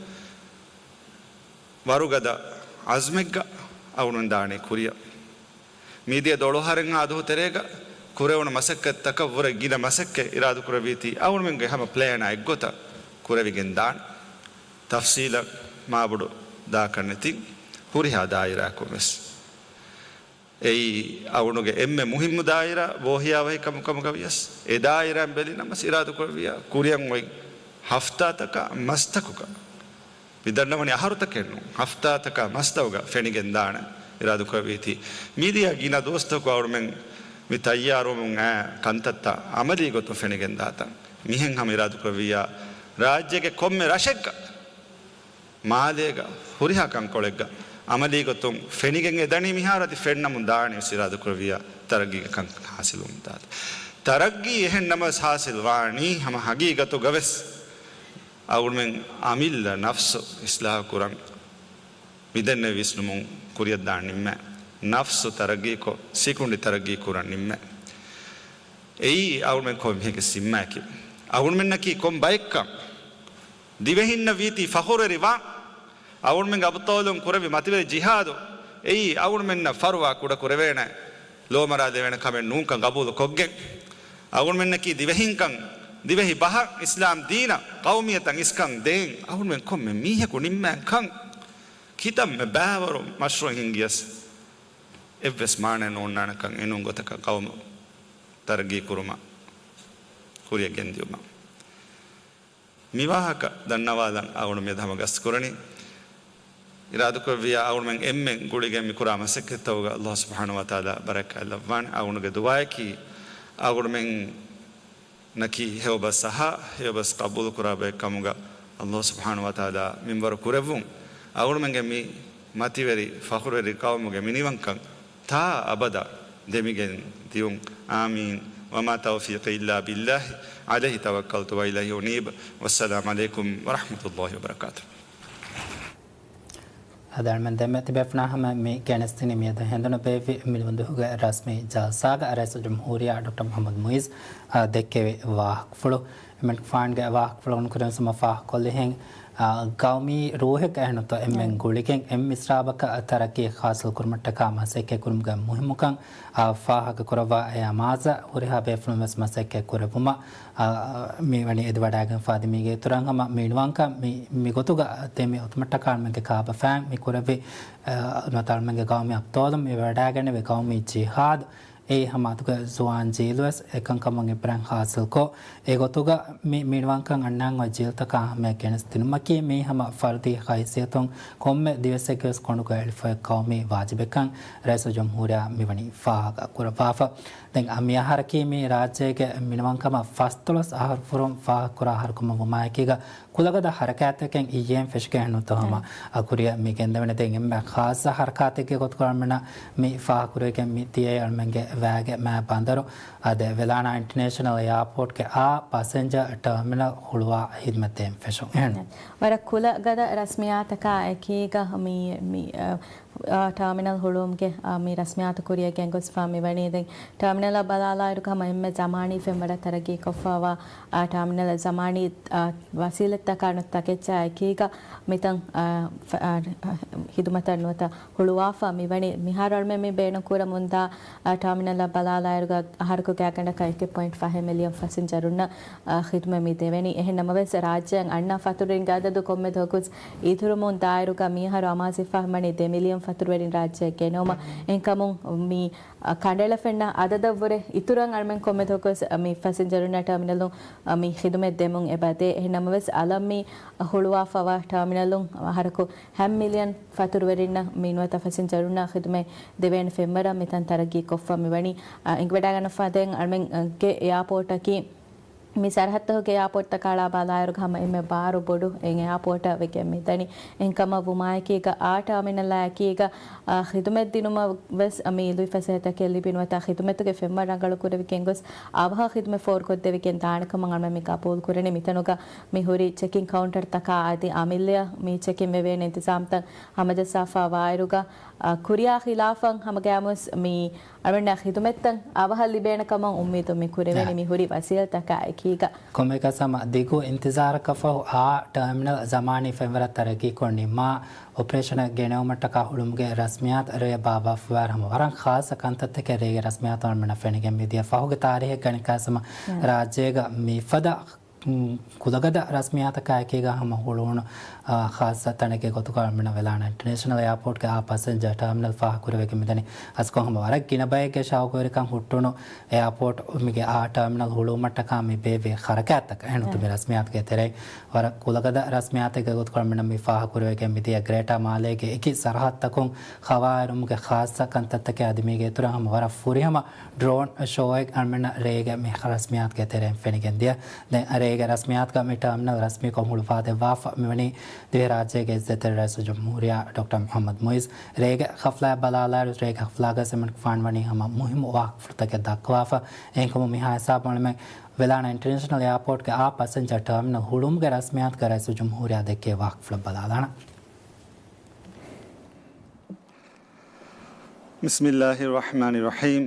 ވަރުގަދަ އަޒުމެއްގަ އަޅުގަނޑުމެން ދާނީ ކުރިއަށް. މިދިޔަ ދޮޅު އަހަރެއްހާ ދުވަހު ތެރޭގަ ކުރެވުނު މަސައްކަތްތަކަށްވުރެ ގިނަ މަސައްކަތް އިރާދަކުރެއްވީތީ އަޅުމެންގެ ހަމަ ޕްލޭނާ އެއްގޮތަށް ކުރެވިގެން ދާނެ. ތަފްސީލަށް މާބޮޑު ދާކަށް ނެތި ހުރިހާ ދާއިރާއަކުން ވެސް. އެއީ އަޅުގަނޑުގެ އެންމެ މުހިއްމު ދާއިރާ ބޯހިޔާވަހިކަމު ކަމުގަވިޔަސް، އެ ދާއިރާއިން ބެލިނަމަސް އިރާދަކުރެއްވިޔާ ކުރިއަށް އޮތް ހަފްތާތަކާ މަސްތަކުގަ، މި ދަންނަވަނީ އަހަރުތަކެއް ނޫން، ހަފްތާތަކާ މަސްތަކުގަ ފެނިގެން ދާނެ އިރާދަކުރެއްވީތީ. މިދިޔަ ގިނަ ދުވަސްތަކު އަޅުމެން މި ތައްޔާރުވަމުން އައި ކަންތައްތައް އަމަލީ ގޮތުން ފެނިގެން ދާތަން. މިހެން ހަމަ އިރާދަކުރެއްވިއްޔާ، ރާއްޖޭގެ ކޮންމެ ރަށެއްގަ، މާލޭގަ، ހުރިހާ ކަންކޮޅެއްގަ އަމަލީ ގޮތުން ފެނިގެން އެ ދަނީ މިހާރު އަދި ފެންނަމުން ދާނީ ވެސް އިރާދަކުރެއްވިއްޔާ ތަރައްގީގެ ކަންކަން ހާސިލުވުމުން ދާތީ. ތަރައްގީ އެހެން ނަމަވެސް ހާސިލް ވާނީ ހަމަ ހަގީގަތުގަ ވެސް އަޅުމެން އަމިއްލަ ނަފްސު އިސްލާހު ކުރަން މިދެންނެވި ވިސްނުމުން ކުރިއަށްދާން ނިންމޭ. ނަފްސު ތަރައްގީކޮށް، ސިކުނޑި ތަރައްގީ ކުރަން ނިންމޭ. އެއީ އަޅުމެން ކޮން މީހެއްގެ ޒިންމާއަކީ. އަޅުމެންނަކީ ކޮން ބައެއްކަން ދިވެހިންނަށް ވީތީ ފަޚުރުވެރިވާން. އަޅުމެންގެ އަބުޠާލުން ކުރެއްވި މަތިވެރި ޖިހާދު އެއީ އަޅުމެންނަށް ފަރުވާ ކުޑަ ކުރެވޭނެ، ލޯމަރާލެވޭނެ ކަމެއް ނޫންކަން ގަބޫލު ކޮށްގެން، އަޅުމެންނަކީ ދިވެހިންކަން، ދިވެހި ބަހަށް، އިސްލާމް ދީނަށް، ޤައުމިއްޔަތަށް އިސްކަން ދޭން އަޅުމެން ކޮންމެ މީހަކު ނިންމާން ކަން. ކިތަންމެ ބައިވަރު މަޝްރޫޢެއް ހިންގިޔަސް އެއްވެސް މާނައެއް ނޯންނާނެކަން އެނޫން ގޮތަކަށް ޤައުމު ތަރައްގީ ކުރުމަށް ކުރިއަށް ގެންދިއުމަށް. މިވާހަކަ ދަންނަވާލަން އަޅުގަނޑު މިއަދު ހަމަ ގަސްތުކުރަނީ. އިރާދަކުރެއްވިއްޔާ އަޅުގަނޑުމެން އެންމެން ގުޅިގެން މި ކުރާ މަސައްކަތްތަކުގަ ﷲ ސުބްޙާނަހޫ ވަތަޢާލާ ބަރަކާތް ލައްވާނެ. އަޅުގަނޑުގެ ދުޢާއަކީ އަޅުގަނޑުމެން ނަކީ ހެޔޮބަސް އަހާ، ހެޔޮބަސް ޤަބޫލު ކުރާ ބައެއް ކަމުގަ ﷲ ސުބްޙާނަހޫ ވަތަޢާލާ މިންވަރު ކުރެއްވުން. އަޅުގަނޑުމެންގެ މި މަތިވެރި ފަޚުރުވެރި ޤައުމުގެ މިނިވަންކަން ތާ އަބަދަށް ދެމިގެން ދިޔުން. އާމީން. وما توفيقي إلا بالله عليه توكلت وإليه أنيب. والسلام عليكم ورحمة الله وبركاته. އަދި އަޅުމެން ދެންމެ ތިބޭފުޅާ ހަމަ މި ގެނެސްދިނީ މިއަދު ހެނދުނު ބޭއްވި މި ދުވަހުގެ ރަސްމީ ޖަލްސާގަ ރައީސުލްޖުމްހޫރިއްޔާ ޑޮކްޓަރ މުޙައްމަދު މުޢިއްޒު، އާ، ދެއްކެވި ވާހަކަފުޅު. އެމެން ފާންގެ ވާހަކަފުޅުން ކުރިން ސުމަ ފާހަގަކޮށްލިހެން، އާ، ގައުމީ ރޫހެއްގަ އެހެންނުތޯ އެންމެން ގުޅިގެން އެއް މިސްރާބަކަށް ތަރައްގީ ހާސިލް ކުރުމަށްޓަކާ މަސައްކަތް ކުރުމުގެ މުހިއްމުކަން، އާ، ފާހަގަކުރައްވާ އެ އަމާޒަށް ހުރިހާ ބޭފުޅުން ވެސް މަސައްކަތް ކުރެއްވުމަށް، އާ، މި ވަނީ އެދިވަޑައިގެންފާ ދިމީގެ އިތުރަށް ހަމަ މިނިވަންކަން މި، މި ގޮތުގަ ދެމި އޮތުމަށްޓަކާ އަޅުމެންގެ ކާބަފައިން މި ކުރެއްވި، އާ، ނުވަތަ އަޅުމެންގެ ގައުމީ އަބްޠާލުން މި ވަޑައިގެންނެވި ގައުމީ ޖިހާދު، އެއީ ހަމަ އަދުގެ ޒުވާން ޖީލުވެސް އެކަންކަމުން އިބްރަތް ހާސިލްކޮށް، އެ ގޮތުގަ މި މިނިވަންކަން އަންނަން އޮތް ޖީލުތަކާ ހަމަޔަށް ގެނެސްދިނުމަކީ މީ ހަމަ ފަރުދީ ހައިސިއްޔަތުން ކޮންމެ ދިވެއްސެއްގެވެސް ކޮނޑުގަ އެޅިފައި ގައުމީ ވާޖިބެއްކަން ރައީސުލްޖުމްހޫރިއްޔާ މިވަނީ ފާހަގަ ކުރައްވާފަ. ދެން މި އަހަރަކީ މި ރާއްޖޭގެ މިނިވަންކަމަށް ފަސްދޮޅަސް އަހަރު ފުރުން ފާހަގަކުރާ އަހަރު ކަމަށް ވުމާއެކީގަ، ކުލަގަދަ ހަރަކާތްތަކެއް އިއްޔެއިން ފެށިގެން ނުތޯ ހަމަ އަ، ކުރިއަށް މި ގެންދެވެނީ. ދެން އެންމެ ޚާއްޞަ ހަރަކާތެއްގެ ގޮތުގަ އަޅުމެންނަށް މި ފާހަގަކުރެވިގެން މި ތިޔައީ އަޅުމެންގެ ވައިގެ މާ ބަނދަރު، އާ، ދެ ވެލާނާ އިންޓަނޭޝަނަލް އެއާޕޯޓްގެ އާ ޕަސެންޖަރ ޓަރމިނަލް ހުޅުވާ ހިދުމަތްދޭން ފެށުން. އެހެން. ވަރަށް ކުލަގަދަ ރަސްމިއްޔާތަކާ އެކީގަ މި، މި، އަ، އާ، ޓާމިނަލް ހުޅުވުމުގެ، އާ، މި ރަސްމިއްޔާތު ކުރިއަށް ގެންގޮސްފާ މިވަނީ. ދެން ޓާމިނަލަށް ބަލާލާއިރުގަ ހަމަ އެންމެ ޒަމާނީ ފެންވަރަށް ތަރައްގީ ކޮށްފާވާ، އާ، ޓާމިނަލް ޒަމާނީ، އާ، ވަސީލަތްތަކާ ނު ތަކެއްޗާ އެކީގަ މިތަން، އާ، ފަ-، އާ، ހިދުމަތަށް ނުވަތަ ހުޅުވާފަ މިވަނީ. މިހާރު އަޅުމެން މި ބޭނުން ކުރަމުންދާ، އާ، ޓާމިނަލަށް ބަލާލާއިރުގަ އަހަރަކު ގާތްގަނޑަކަށް އެކެއް ޕޮއިންޓް ފަހެއް މިލިއަން ފަސިންޖަރުންނަށް، އާ، ޚިދުމަތް މި ދެވެނީ. އެހެން ނަމަވެސް، ރާއްޖެއަށް އަންނަ ފަތުރުވެރިންގެ އަދަދު ކޮންމެ ދުވަހަކުވެސް އިތުރުމުން ދާއިރުގަ މިއަހަރު އަމާޒުވެފަ ހަމަނީ ދެ މިލިއަން ފަތުރުވެރިން ރާއްޖެއަށް ގެނައުމަށް. އެހެންކަމުން މި، އާ، ކަނޑައެޅިފައިވާ އަދަދަށްވުރެ އިތުރަށް އަޅުމެން ކޮންމެ ދުވަހަކުވެސް މި ފަސިންޖަރުންނަށް ޓާމިނަލުން މި ޚިދުމަތް ދެމުން އެބަދޭ. އެހެން ނަމަވެސް، އަލަށް މި ހުޅުވާފަވާ ޓާމިނަލުން އަހަރަކު ހަ މިލިއަން ފަތުރުވެރިންނަށް މި ނުވަތަ ފަސިންޖަރުންނަށް ޚިދުމަތް ދެވޭނެ ފެންވަރަށް މިތަން ތަރައްގީ ކޮށްފަ މިވަނީ. އަ، އެނގިވަޑައިގަންނަވާ ދެން އަޅުމެންގެ އެއާޕޯޓަކީ މި ސަރަހައްދުގެ އެއާޕޯޓްތަކާ ބަލާއިރުގަ ހަމަ އެންމެ ބާރު ބޮޑު އެއް އެއާޕޯޓަށް ވެގެން މިދަނީ. އެހެންކަމަށް ވުމާއެކީގަ އާ ޓާމިނަލާއެކީގަ، އާ، ޚިދުމަތް ދިނުމަށް ވެސް މި ލުއިފަސޭހަތަކެއް ލިބި ނުވަތަ ޚިދުމަތުގެ ފެންވަރު ރަނގަޅު ކުރެވިގެން ގޮސް އަވަހަށް ޚިދުމަތް ފޯރުކޮށްދެވިގެން ދާނެ ކަމަށް އަޅުމެން މި ގަބޫލު ކުރަނީ. މިތަނުގަ މި ހުރި ޗެކިން ކައުންޓަރުތަކާ އަދި އަމިއްލައަށް މި ޗެކިން ވެވޭނެ އިންތިޒާމްތައް ހަމަޖައްސާފަ ވާއިރުގަ، އަ، ކުރިއާ ޚިލާފަށް ހަމަގައިމުވެސް މި، އަޅުގަނޑަށް ޚިދުމަތްތައް އަވަހަށް ލިބޭނެ ކަމަށް އުއްމީދު މި ކުރެވެނީ މި ހުރި ވަސީލަތަކާ އެކީގަ. ކޮންމެއަކަސް ހަމަ ދިގު އިންތިޒާރަކަށް ފަހު އާ ޓާމިނަލް ޒަމާނީ ފެންވަރަށް ތަރައްގީކޮށް ނިންމާ އޮޕަރޭޝަނަށް ގެނެވުމަށްޓަކާ ހުޅުމުގެ ރަސްމިއްޔާތު ރޭ ބާއްވާފައިވާއިރު ހަމަ ވަރަށް ޚާއްޞަ ކަންތައްތަކެއް ރޭގެ ރަސްމިއްޔާތު އަޅުގަނޑަށް ފެނިގެން މިދިޔަ ފަހުގެ ތާރީހެއް ގަނެ ކަސް ހަމަ ރާއްޖޭގަ މިފަދަ ކުލަގަދަ ރަސްމިއްޔާތަކާ އެކީގަ ހަމަ ހުޅުވުނު، އާ، ޚާއްޞަ ތަނެއްގެ ގޮތުގަ އަޅުގަނޑަށް ވެލާނަ އިންޓަރނޭޝަނަލް އެއާޕޯޓްގެ އާ ޕަސެންޖަރ ޓާމިނަލް ފާހަގަކުރެވިގެން މިދަނީ. އަސްކޮށް ހަމަ ވަރަށް ގިނަ ބައެއްގެ ޝައުގުވެރިކަން ހުއްޓުނު އެއާޕޯޓް މީގެ އާ ޓާމިނަލް ހުޅުވުމަށްޓަކާ މި ބޭއްވި ހަރަކާތްތަކަށް އެހެން މި ރަސްމިއްޔާތުގެ ތެރެއިން ވަރަށް ކުލަގަދަ ރަސްމިއްޔާތެއްގެ ގޮތުގަ އަޅުގަނޑަށް މި ފާހަގަކުރެވިގެން މިދިޔަ ގްރޭޓާ މާލޭގެ އެކި ސަރަހައްދަކުން ޚަވާއިރުމުގެ ޚާއްޞަ ކަންތައްތަކެއް އަދި މީގެ އިތުރަށް ހަމަ ވަރަށް ފުރިހަމަ ޑްރޯން ޝޯއެއް އަޅުގަނޑަށް ރޭގެ މި ރަސްމިއްޔާތުގެ ތެރެއިން ފެނިގެން ދިޔަ. ދެން ރޭގެ ރަސްމިއްޔާތުގަ މި ޓާމިނަލް ރަސްމީކޮށް ހުޅުވާދެއްވާފަ މިވަނީ ދިވެހިރާއްޖޭގެ އިއްޒަތްތެރި ރައީސުލްޖުމްހޫރިއްޔާ ޑޮކްޓަރ މުޙައްމަދު މުޢިއްޒު. ރޭގެ ހަފްލާއަށް ބަލާލާއިރު ރޭގެ ހަފްލާގަ އެމަނިކު ފާންވަނީ ހަމަ މުހިއްމު ވާހަކަފުޅުތަކެއް ދައްކަވާފަ. އެހެންކަމުން މިހާ ހިސާބުން އަޅުމެން ވެލާނަ އިންޓަރނޭޝަނަލް އެއާޕޯޓްގެ އާ ޕަސެންޖަރ ޓާމިނަލް ހުޅުވުމުގެ ރަސްމިއްޔާތުގަ ރައީސުލްޖުމްހޫރިއްޔާ ދެއްކޭ ވާހަކަފުޅަށް ބަލާލާނަން. بسم الله الرحمن الرحيم.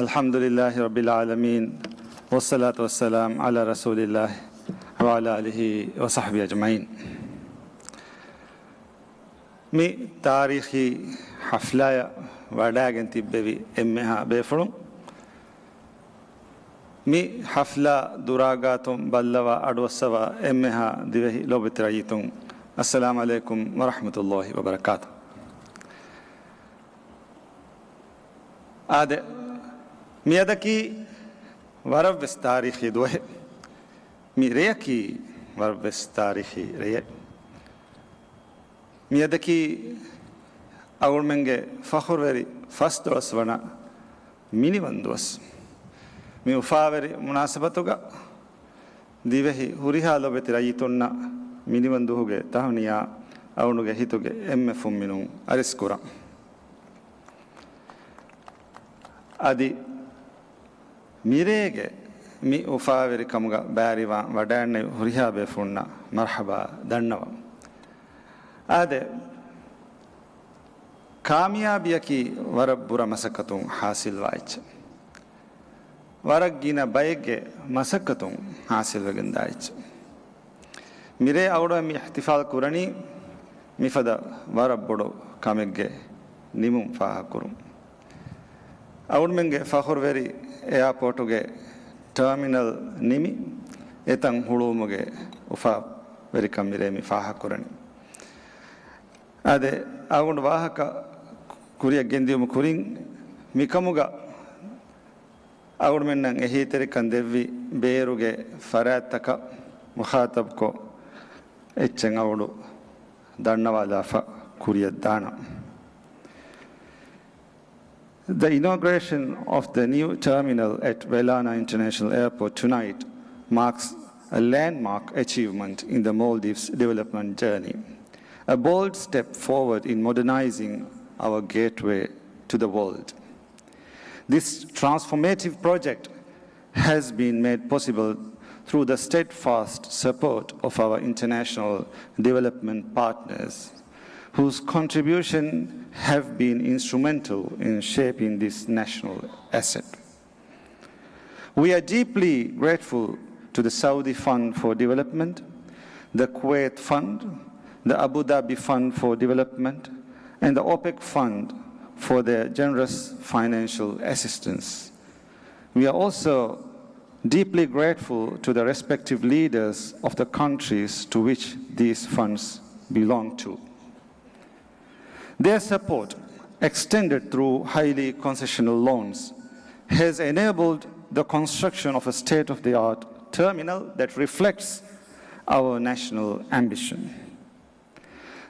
الحمد لله رب العالمين. والصلاة والسلام على رسول الله وعلى آله وصحبه أجمعين. މި ތާރީޚީ ޙަފްލާއަށް ވަޑައިގެން ތިއްބެވި އެންމެހާ ބޭފުޅުން، މި ޙަފްލާ ދުރާގާތުން ބައްލަވާ އަޑުއައްސަވާ އެންމެހާ ދިވެހި ލޯބިވެތި ރައްޔިތުން، އައްސަލާމު ޢަލައިކުމް ވަރަޙްމަތުﷲި ވަބަރަކާތު. އާދެ، މިއަދަކީ ވަރަށްވެސް ތާރީޚީ ދުވަހެއް. މި ރެޔަކީ ވަރަށްވެސް ތާރީޚީ ރެޔެއް. މިއަދަކީ އަޅުގަނޑުމެންގެ ފަޚުރުވެރި ފަސްދޮޅަސް ވަނަ މިނިވަން ދުވަސް. މި އުފާވެރި މުނާސަބަތުގަ ދިވެހި ހުރިހާ ލޯބިވެތި ރައްޔިތުންނަށް މިނިވަން ދުވަހުގެ ތަހުނިޔާ އަޅުގަނޑުގެ ހިތުގެ އެންމެ ފުންމިނުން އަރިސްކުރަން. އަދި މިރޭގެ މި އުފާވެރިކަމުގަ ބައިވެރިވާން ވަޑައިގެންނެވި ހުރިހާ ބޭފުޅުންނަށް މަރްޙަބާ ދަންނަވަން. އާދެ، ކާމިޔާބީއަކީ ވަރަށް ބުރަ މަސައްކަތުން ޙާޞިލްވާ އެއްޗެއް. ވަރަށް ގިނަ ބައެއްގެ މަސައްކަތުން ޙާޞިލްވެގެންދާ އެއްޗެއް. މިރޭ އަޅުގަނޑު މި އިޙްތިފާލް ކުރަނީ މިފަދަ ވަރަށް ބޮޑު ކަމެއްގެ ނިމުން ފާހަގަކުރުން. އަޅުގަނޑުމެންގެ ފަޚުރުވެރި އެއާޕޯޓުގެ ޓާމިނަލް ނިމި އެތަން ހުޅުވުމުގެ އުފާވެރިކަން މިރޭ މި ފާހަގަކުރަނީ. އާދެ، އަޅުގަނޑު ވާހަކަ ކުރިއަށް ގެންދިޔުމުގެ ކުރިން މިކަމުގަ އަޅުގަނޑުމެންނަށް އެހީތެރިކަން ދެއްވި ބޭރުގެ ފަރާތްތަކަށް މުޚާޠަބުކޮށް، އެއްޗެއް އަޅުގަނޑު ދަންނަވާލާފަ ކުރިއަށް ދާނަން. The inauguration of the new terminal at Welana International Airport tonight marks a landmark achievement in the Maldives' development journey, a bold step forward in modernizing our gateway to the world. This transformative project has been made possible through the steadfast support of our international development partners, whose contribution have been instrumental in shaping this national asset. We are deeply grateful to the Saudi Fund for Development, the Kuwait Fund, the Abu Dhabi Fund for Development, and the OPEC Fund for their generous financial assistance. We are also deeply grateful to the respective leaders of the countries to which these funds belong to. Their support, extended through highly concessional loans, has enabled the construction of a state-of-the-art terminal that reflects our national ambition.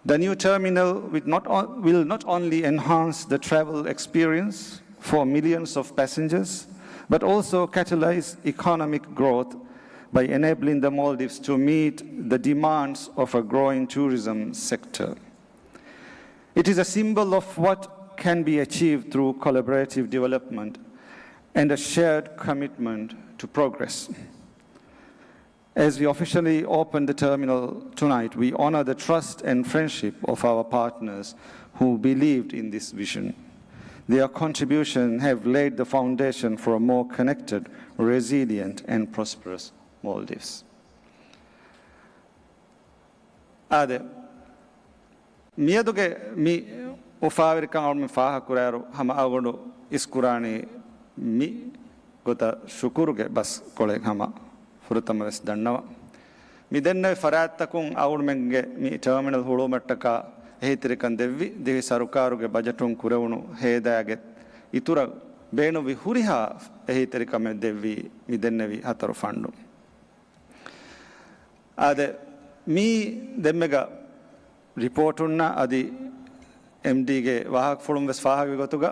The new terminal will not on-, will not only enhance the travel experience for millions of passengers, but also catalyze economic growth by enabling the Maldives to meet the demands of a growing tourism sector. It is a symbol of what can be achieved through collaborative development and a shared commitment to progress. As we officially open the terminal tonight, we honor the trust and friendship of our partners who believed in this vision. Their contribution have laid the foundation for a more connected, resilient and prosperous Maldives. އާދެ، މިއަދުގެ މި އުފާވެރިކަން އަޅުމެން ފާހަގަކުރާއިރު، ހަމަ އަޅުގަނޑު އިސްކުރާނީ މި ގޮތަށް ޝުކުރުގެ ބަސް ކޮޅެއް ހަމަ ފުރަތަމަ ވެސް ދަންނަވަން. މި ދެންނެވި ފަރާތްތަކުން އަޅުމެންގެ މި ޓާމިނަލް ހުޅުވުމަށްޓަކާ އެހީތެރިކަން ދެއްވި ދިވެހި ސަރުކާރުގެ ބަޖެޓުން ކުރެވުނު ހޭދައިގެ އިތުރަށް ބޭނުންވި ހުރިހާ އެހީތެރިކަމެއް ދެއްވީ މި ދެންނެވި ހަތަރު ފަންޑުން. އާދެ، މީ ދެންމެގަ ރިޕޯޓުންނަށް އަދި އެމްޑީގެ ވާހަކަފުޅުން ވެސް ފާހަގަވި ގޮތުގަ،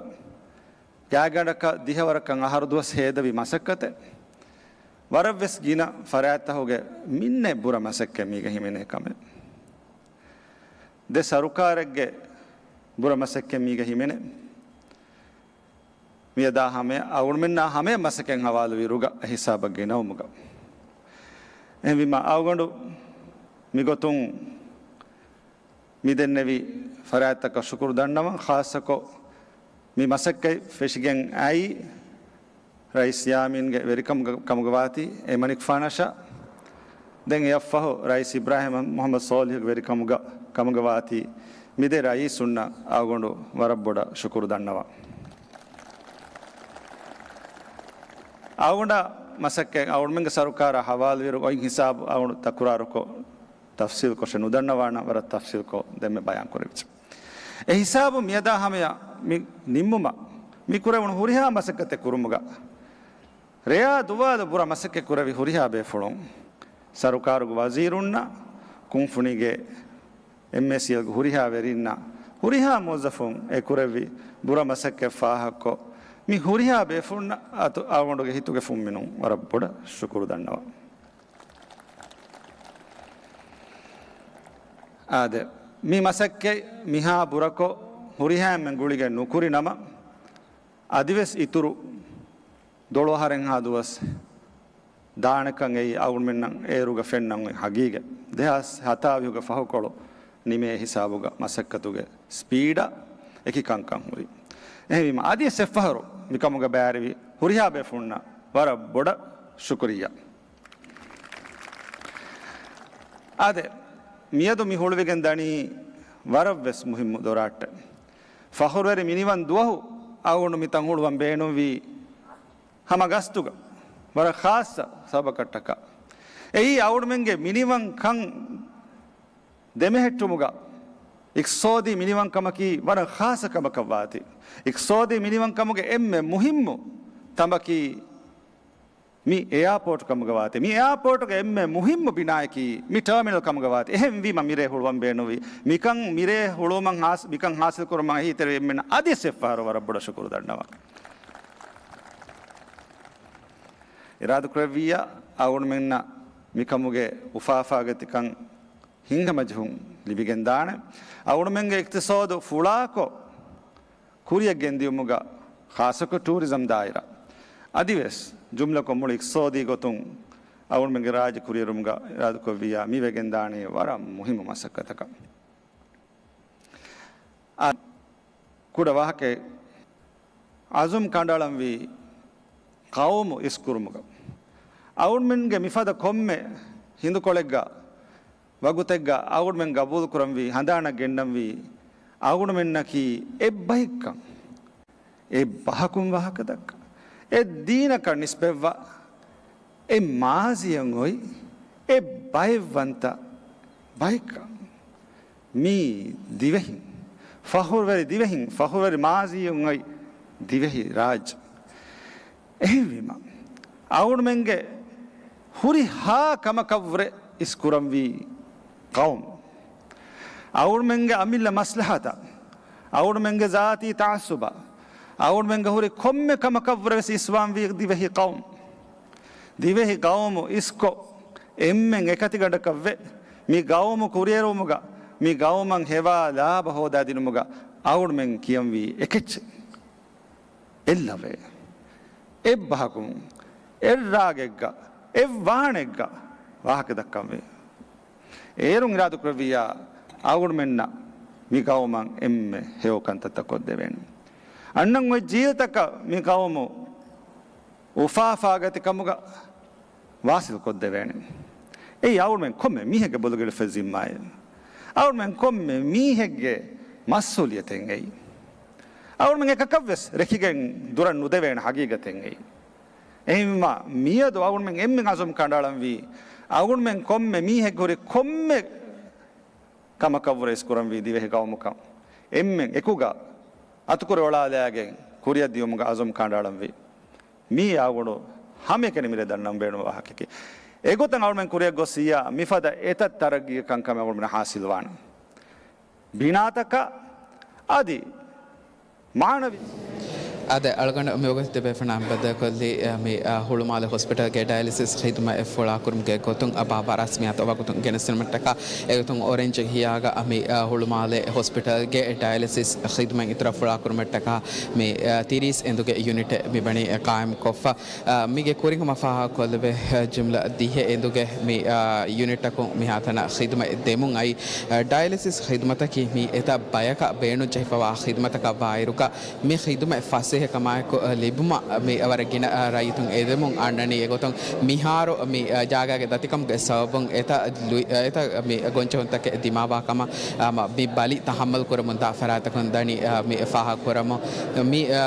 ގާތްގަނޑަކަށް ދިހަވަރަކަށް އަހަރު ދުވަސް ހޭދަވި މަސައްކަތެއް ވަރަށްވެސް ގިނަ ފަރާތްތަކުގެ މިންނެއް ބުރަ މަސައްކަތް މީގަ ހިމެނޭ ކަމެއް. ދެ ސަރުކާރެއްގެ ބުރަ މަސައްކަތް މީގަ ހިމެނޭ. މިއަދާ ހަމަޔަށް އަޅުގަނޑުމެންނާ ހަމަޔަށް މަސައްކަތް ހަވާލުވި ރުގަ އެ ހިސާބަށް ގެނައުމުގަ. އެހެންވީމަ އަޅުގަނޑު މިގޮތުން މި ދެންނެވި ފަރާތްތަކަށް ޝުކުރު ދަންނަވަން، ޚާއްޞަކޮށް މި މަސައްކަތް ފެށިގެން އައީ ރައީސް ޔާމީންގެ ވެރިކަމުގަ، ކަމުގަ ވާތީ އެމަނިކުފާނަށާ، ދެން އެއަށްފަހު ރައީސް އިބްރާހިމް މުޙައްމަދު ޞާލިޙުގެ ވެރިކަމުގަ، ކަމުގަ ވާތީ މި ދެ ރައީސުންނަށް އަޅުގަނޑު ވަރަށް ބޮޑަށް ޝުކުރު ދަންނަވަން. އަޅުގަނޑާ މަސައްކަތް އަޅުގަނޑުމެންގެ ސަރުކާރާ ހަވާލުވިއިރު އޮތް ހިސާބު އަޅުގަނޑު ތަކުރާރުކޮށް، ތަފްސީލްކޮށެއް ނުދަންނަވާނަން، ވަރަށް ތަފްސީލްކޮށް ދެންމެ ބަޔާން ކުރެވިއްޖެ. އެ ހިސާބު މިއަދާ ހަމަޔަށް މި ނިންމުމަށް މި ކުރެވުނު ހުރިހާ މަސައްކަތެއް ކުރުމުގަ، ރެޔާ ދުވާލު ބުރަ މަސައްކަތް ކުރެވި ހުރިހާ ބޭފުޅުން، ސަރުކާރުގެ ވަޒީރުންނަށް، ކުންފުނީގެ އެމްއޭސީއެލްގެ ހުރިހާ ވެރިންނަށް، ހުރިހާ މުވައްޒަފުން އެ ކުރެއްވި ބުރަ މަސައްކަތް ފާހަގަކޮށް، މި ހުރިހާ ބޭފުޅުންނަށް އަތު އަޅުގަނޑުގެ ހިތުގެ ފުންމިނުން ވަރަށް ބޮޑަށް ޝުކުރު ދަންނަވަން. އާދެ، މި މަސައްކަތް މިހާ ބުރަކޮށް ހުރިހާ އެންމެން ގުޅިގެން ނުކުރި ނަމަ، އަދިވެސް އިތުރު ދޮޅު އަހަރެއްހާ ދުވަސް ދާނެކަން އެއީ އަޅުގަނޑުމެންނަށް އޭރުގަ ފެންނަން އޮތް ހަގީގަތް. ދެހާސް ހަތާވީހުގެ ފަހުކޮޅު ނިމޭ ހިސާބުގަ މަސައްކަތުގެ ސްޕީޑާ އެކި ކަންކަން ހުރި. އެހެންވީމަ، އަދިވެސް އެއްފަހަރު މިކަމުގަ ބައިވެރިވި ހުރިހާ ބޭފުޅުންނަށް ވަރަށް ބޮޑަށް ޝުކުރިއްޔާ. އާދެ، މިއަދު މި ހުޅުވިގެން ދަނީ ވަރަށްވެސް މުހިއްމު ދޮރާއްޓެއް. ފަޚުރުވެރި މިނިވަން ދުވަހު އަޅުގަނޑު މިތަން ހުޅުވަން ބޭނުންވީ ހަމަ ގަސްތުގަ ވަރަށް ޚާއްޞަ ސަބަބަކަށްޓަކާ. އެއީ އަޅުގަނޑުމެންގެ މިނިވަންކަން ދެމެހެއްޓުމުގަ އިޤްތިޞާދީ މިނިވަންކަމަކީ ވަރަށް ޚާއްޞަ ކަމަކަށް ވާތީ. އިޤްތިޞާދީ މިނިވަންކަމުގެ އެންމެ މުހިއްމު ތަނބަކީ މި އެއާޕޯޓް ކަމުގަ ވާތީ. މި އެއާޕޯޓުގެ އެންމެ މުހިއްމު ބިނާޔަކީ މި ޓާމިނަލް ކަމުގަ ވާތީ. އެހެންވީމަ މިރޭ ހުޅުވަން ބޭނުންވީ. މިކަން މިރޭ ހުޅުވުމަށް ހާސް-، މިކަން ހާސިލް ކުރުމަށް އެހީތެރިވި އެންމެން އަދިވެސް އެއްފަހަރު ވަރަށް ބޮޑަށް ޝުކުރު ދަންނަވަން. އިރާދަކުރެއްވިއްޔާ އަޅުގަނޑުމެންނަށް މިކަމުގެ އުފާ އުފާގަތިކަން ހިނގަމަޖެހުން ލިބިގެންދާނެ. އަޅުގަނޑުމެންގެ އިޤްތިޞާދު ފުޅާކޮށް ކުރިޔަށް ގެންދިޔުމުގަ ޚާއްޞަކޮށް ޓޫރިޒަމް ދާއިރާ އަދިވެސް ޖުމްލަކޮށް މުޅި އިޤްތިޞާދީ ގޮތުން އަޅުގަނޑުމެންގެ ރާއްޖެ ކުރިއެރުމުގަ އިރާދަކުރެއްވިއްޔާ މި ވެގެންދާނީ ވަރަށް މުހިއްމު މަސައްކަތަކަށް. އާ، ކުޑަ ވާހަކައެއް. އަޒުމް ކަނޑައަޅަންވީ ޤައުމު އިސްކުރުމުގަ. އަޅުގަނޑުމެންގެ މިފަދަ ކޮންމެ ހިނދުކޮޅެއްގަ ވަގުތެއްގަ އަޅުގަނޑުމެން ގަބޫލުކުރަންވީ، ހަނދާނަށް ގެންނަންވީ، އަޅުގަނޑުމެންނަކީ އެއްބައެއްކަން. އެއްބަހަކުން ވާހަކަ ދައްކާ. އެއްދީނަކަށް ނިސްބަތްވާ، އެއް މާޒީއަށް އޮތް، އެއް ބައެއްވަންތަ ބައެއްކަން. މީ ދިވެހިން، ފަޚުރުވެރި ދިވެހިން، ފަޚުރުވެރި މާޒީއަށް އޮތް ދިވެހި ރާއްޖެ. އެހެންވީމަ، އަޅުގަނޑުމެންގެ ހުރިހާ ކަމަކަށްވުރެ އިސްކުރަންވީ ޤައުމު. އަޅުގަނޑުމެންގެ އަމިއްލަ މަސްލަހަތަށް، އަޅުގަނޑުމެންގެ ޒާތީ ތަޢައްޞުބަށް، އަޅުގަނޑުމެންގެ ހުރި ކޮންމެ ކަމަކަށްވުރެ ވެސް އިސްވާންވީ ދިވެހި ޤައުމު. ދިވެހި ޤައުމު އިސްކޮށް، އެންމެން އެކަތިގަނޑަކަށްވެ، މި ޤައުމު ކުރިއެރުވުމުގަ، މި ޤައުމަށް ހެވާ ލާބަ ހޯދާދިނުމުގަ އަޅުގަނޑުމެން ކިޔަންވީ އެކެއްޗެއް. އެއްލަވޭ. އެއްބަހަކުން، އެއްރާގެއްގަ، އެއްވާނެއްގަ ވާހަކަ ދައްކަންވޭ. އޭރުން އިރާދަކުރެއްވިއްޔާ، އަޅުގަނޑުމެންނަށް މި ޤައުމަށް އެންމެ ހެޔޮ ކަންތައްތައް ކޮށްދެވޭނެ. އަންނަން އޮތް ޖީލްތަކަށް މި ޤައުމު އުފާފާގަތިކަމުގަ ވާސިލް ކޮށްދެވޭނެ. އެއީ އަޅުގަނޑުމެން ކޮންމެ މީހެއްގެ ބޮލުގަ އުފެދި ޒިންމާއެއް. އަޅުގަނޑުމެން ކޮންމެ މީހެއްގެ މަސްއޫލިއްޔަތެއް އެއީ. އަޅުގަނޑުމެން އެކަކަށްވެސް ރެކިގެން ދުރަށް ނުދެވޭނެ ހަގީގަތެއް އެއީ. އެހެންވީމަ، މިއަދު އަޅުގަނޑުމެން އެންމެން އަޒުމް ކަނޑައަޅަންވީ، އަޅުގަނޑުމެން ކޮންމެ މީހެއްގެ ހުރި ކޮންމެ ކަމަކަށްވުރެ އިސްކުރަންވީ ދިވެހި ޤައުމުކަން އެންމެން އެކުގަ އަތުކުރި އޮޅާލައިގެން ކުރިއަށް ދިޔުމުގަ އަޒުމް ކަނޑައަޅަންވީ. މީ އަޅުގަނޑު ހަމައެކަނި މިރޭ ދަންނަން ބޭނުންވާ ހައްޤެކޭ. އެގޮތަށް އަޅުމެން ކުރިއަށް ގޮސް އިއްޔާ މިފަދަ އެތައް ތަރައްގީ ކަންކަމެއް އަޅުމެން ހާސިލްވާނެ. ބިނާތަކަށް އަދި މާނަވީ. އާދެ، އަޅުގަނޑު މިވަގުތު ތިބޭފުޅުންނާ ބައްދަލުކޮށްލީ، މި، އަ، ހުޅުމާލެ ހޮސްޕިޓަލްގެ ޑަޔަލިސިސް ޚިދުމަތް ފުޅާކުރުމުގެ ގޮތުން، އަ، ބާ ބާ ރަސްމިއްޔާތު ވަގުތުން ގެނެސްދިނުމަށްޓަކާ، އެގޮތުން އޮރެންޖް އެރިއާގަ، މި، އަ، ހުޅުމާލެ ހޮސްޕިޓަލްގެ ޑަޔަލިސިސް ޚިދުމަތް އިތުރަށް ފުޅާކުރުމަށްޓަކާ، މި، އަ، ތިރީސް އެނދުގެ ޔުނިޓެއް މި ވަނީ، އަ، ޤާއިމްކޮށްފަ. އަ، މީގެ ކުރިން ހަމަ ފާހަގަކޮށްލެވޭ، އަ، ޖުމްލަ ދިހަ އެނދުގެ މި، އަ، ޔުނިޓަކުން މިހާތަނަށް ޚިދުމަތް ދެމުން އައި، އަ، ޑަޔަލިސިސް ޚިދުމަތަކީ މި އެތައް ބަޔަކަށް ބޭނުންޖެހިފަވާ ޚިދުމަތަކަށް ވާއިރުގަ، މި ޚިދުމަތް ފަސޭހަކަމާއެކު، އަ، ލިބުމަށް މި ވަރަށް ގިނަ، އަ، ރައްޔިތުން އެދެމުން އަންނަނީ. އެގޮތުން މިހާރު މި، އަ، ޖާގާގެ ދަތިކަމުގެ ސަބަބުން އެތައް ލުއި-، އެތައް މި ގޮންޖެހުންތަކެއް ދިމާވާ ކަމަށް، އަ، މަ-، މި ބަލި ތަހައްމަލް ކުރަމުން ދާ ފަރާތްތަކުން ދަނީ، އަ، މި ފާހަގަކުރަމުން. މި، އަ،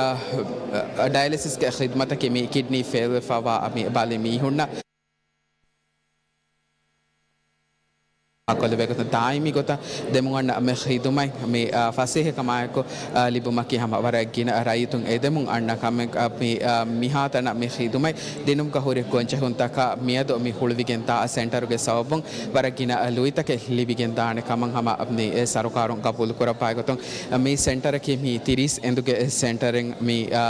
ޑަޔަލިސިސްގެ ޚިދުމަތަކީ މި ކިޑްނީ ފެއިލްވެފަވާ މި ބަލި މީހުންނަށް ކޮށްލެވޭ ގޮތުން ދާއިމީ ގޮތަށް ދެމުން އަންނަ މި ޚިދުމަތް މި، އާ، ފަސޭހަކަމާއެކު، އާ، ލިބުމަކީ ހަމަ ވަރަށް ގިނަ ރައްޔިތުން އެދެމުން އަންނަ ކަމެއް. އާ، މި، އާ، މިހާތަނަށް މި ޚިދުމަތް ދިނުމުގަ ހުރި ގޮންޖެހުންތަކަށް މިއަދު މި ހުޅުވިގެން ދާ ސެންޓަރުގެ ސަބަބުން ވަރަށް ގިނަ ލުއިތަކެއް ލިބިގެން ދާނެ ކަމަށް ހަމަ މި ސަރުކާރުން ގަބޫލު ކުރައްވާ ގޮތުން، މި ސެންޓަރަކީ މި ތިރީސް އެނދުގެ ސެންޓަރެއް. މި، އާ،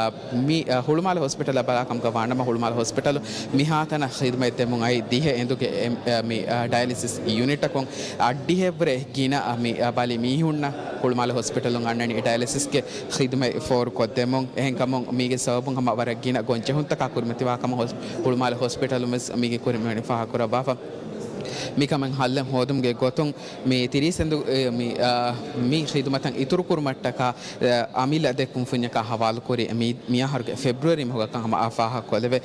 މި، އާ، ހުޅުމާލެ ހޮސްޕިޓަލަށް ބަލާކަމުގަ ވާނަމަ، ހުޅުމާލެ ހޮސްޕިޓަލު މިހާތަނަށް ޚިދުމަތް ދެމުން އައި ދިހަ އެނދުގެ އެ، އެ، މި، އާ، ޑަޔަލިސިސް ޔުނިޓަކުން އައްޑިހައެއްވުރެ ގިނަ، އާ، މި، އާ، ބަލި މީހުންނަށް ހުޅުމާލެ ހޮސްޕިޓަލުން އަންނަނީ ޑަޔަލިސިސްގެ ޚިދުމަތް ފޯރުކޮށްދެމުން. އެހެންކަމުން މީގެ ސަބަބުން ހަމަ ވަރަށް ގިނަ ގޮންޖެހުންތަކާ ކުރިމަތިވާ ކަމަށް ހޮސް-، ހުޅުމާލެ ހޮސްޕިޓަލުން ވެސް މީގެ ކުރިން ފާހަގަކުރައްވާފަ. މިކަމެއް ހައްލެއް ހޯދުމުގެ ގޮތުން މި ތިރީސް އެނދު، އެ، މި، އާ، މި ޚިދުމަތަށް އިތުރުކުރުމަށްޓަކާ، އަމިއްލަ ދެ ކުންފުންޏަކާ ހަވާލުކުރި މި، މިއަހަރުގެ ފެބްރުއަރީ މަހުގަ ކަން ހަމަ އާ ފާހަގަކޮށްލެވޭ.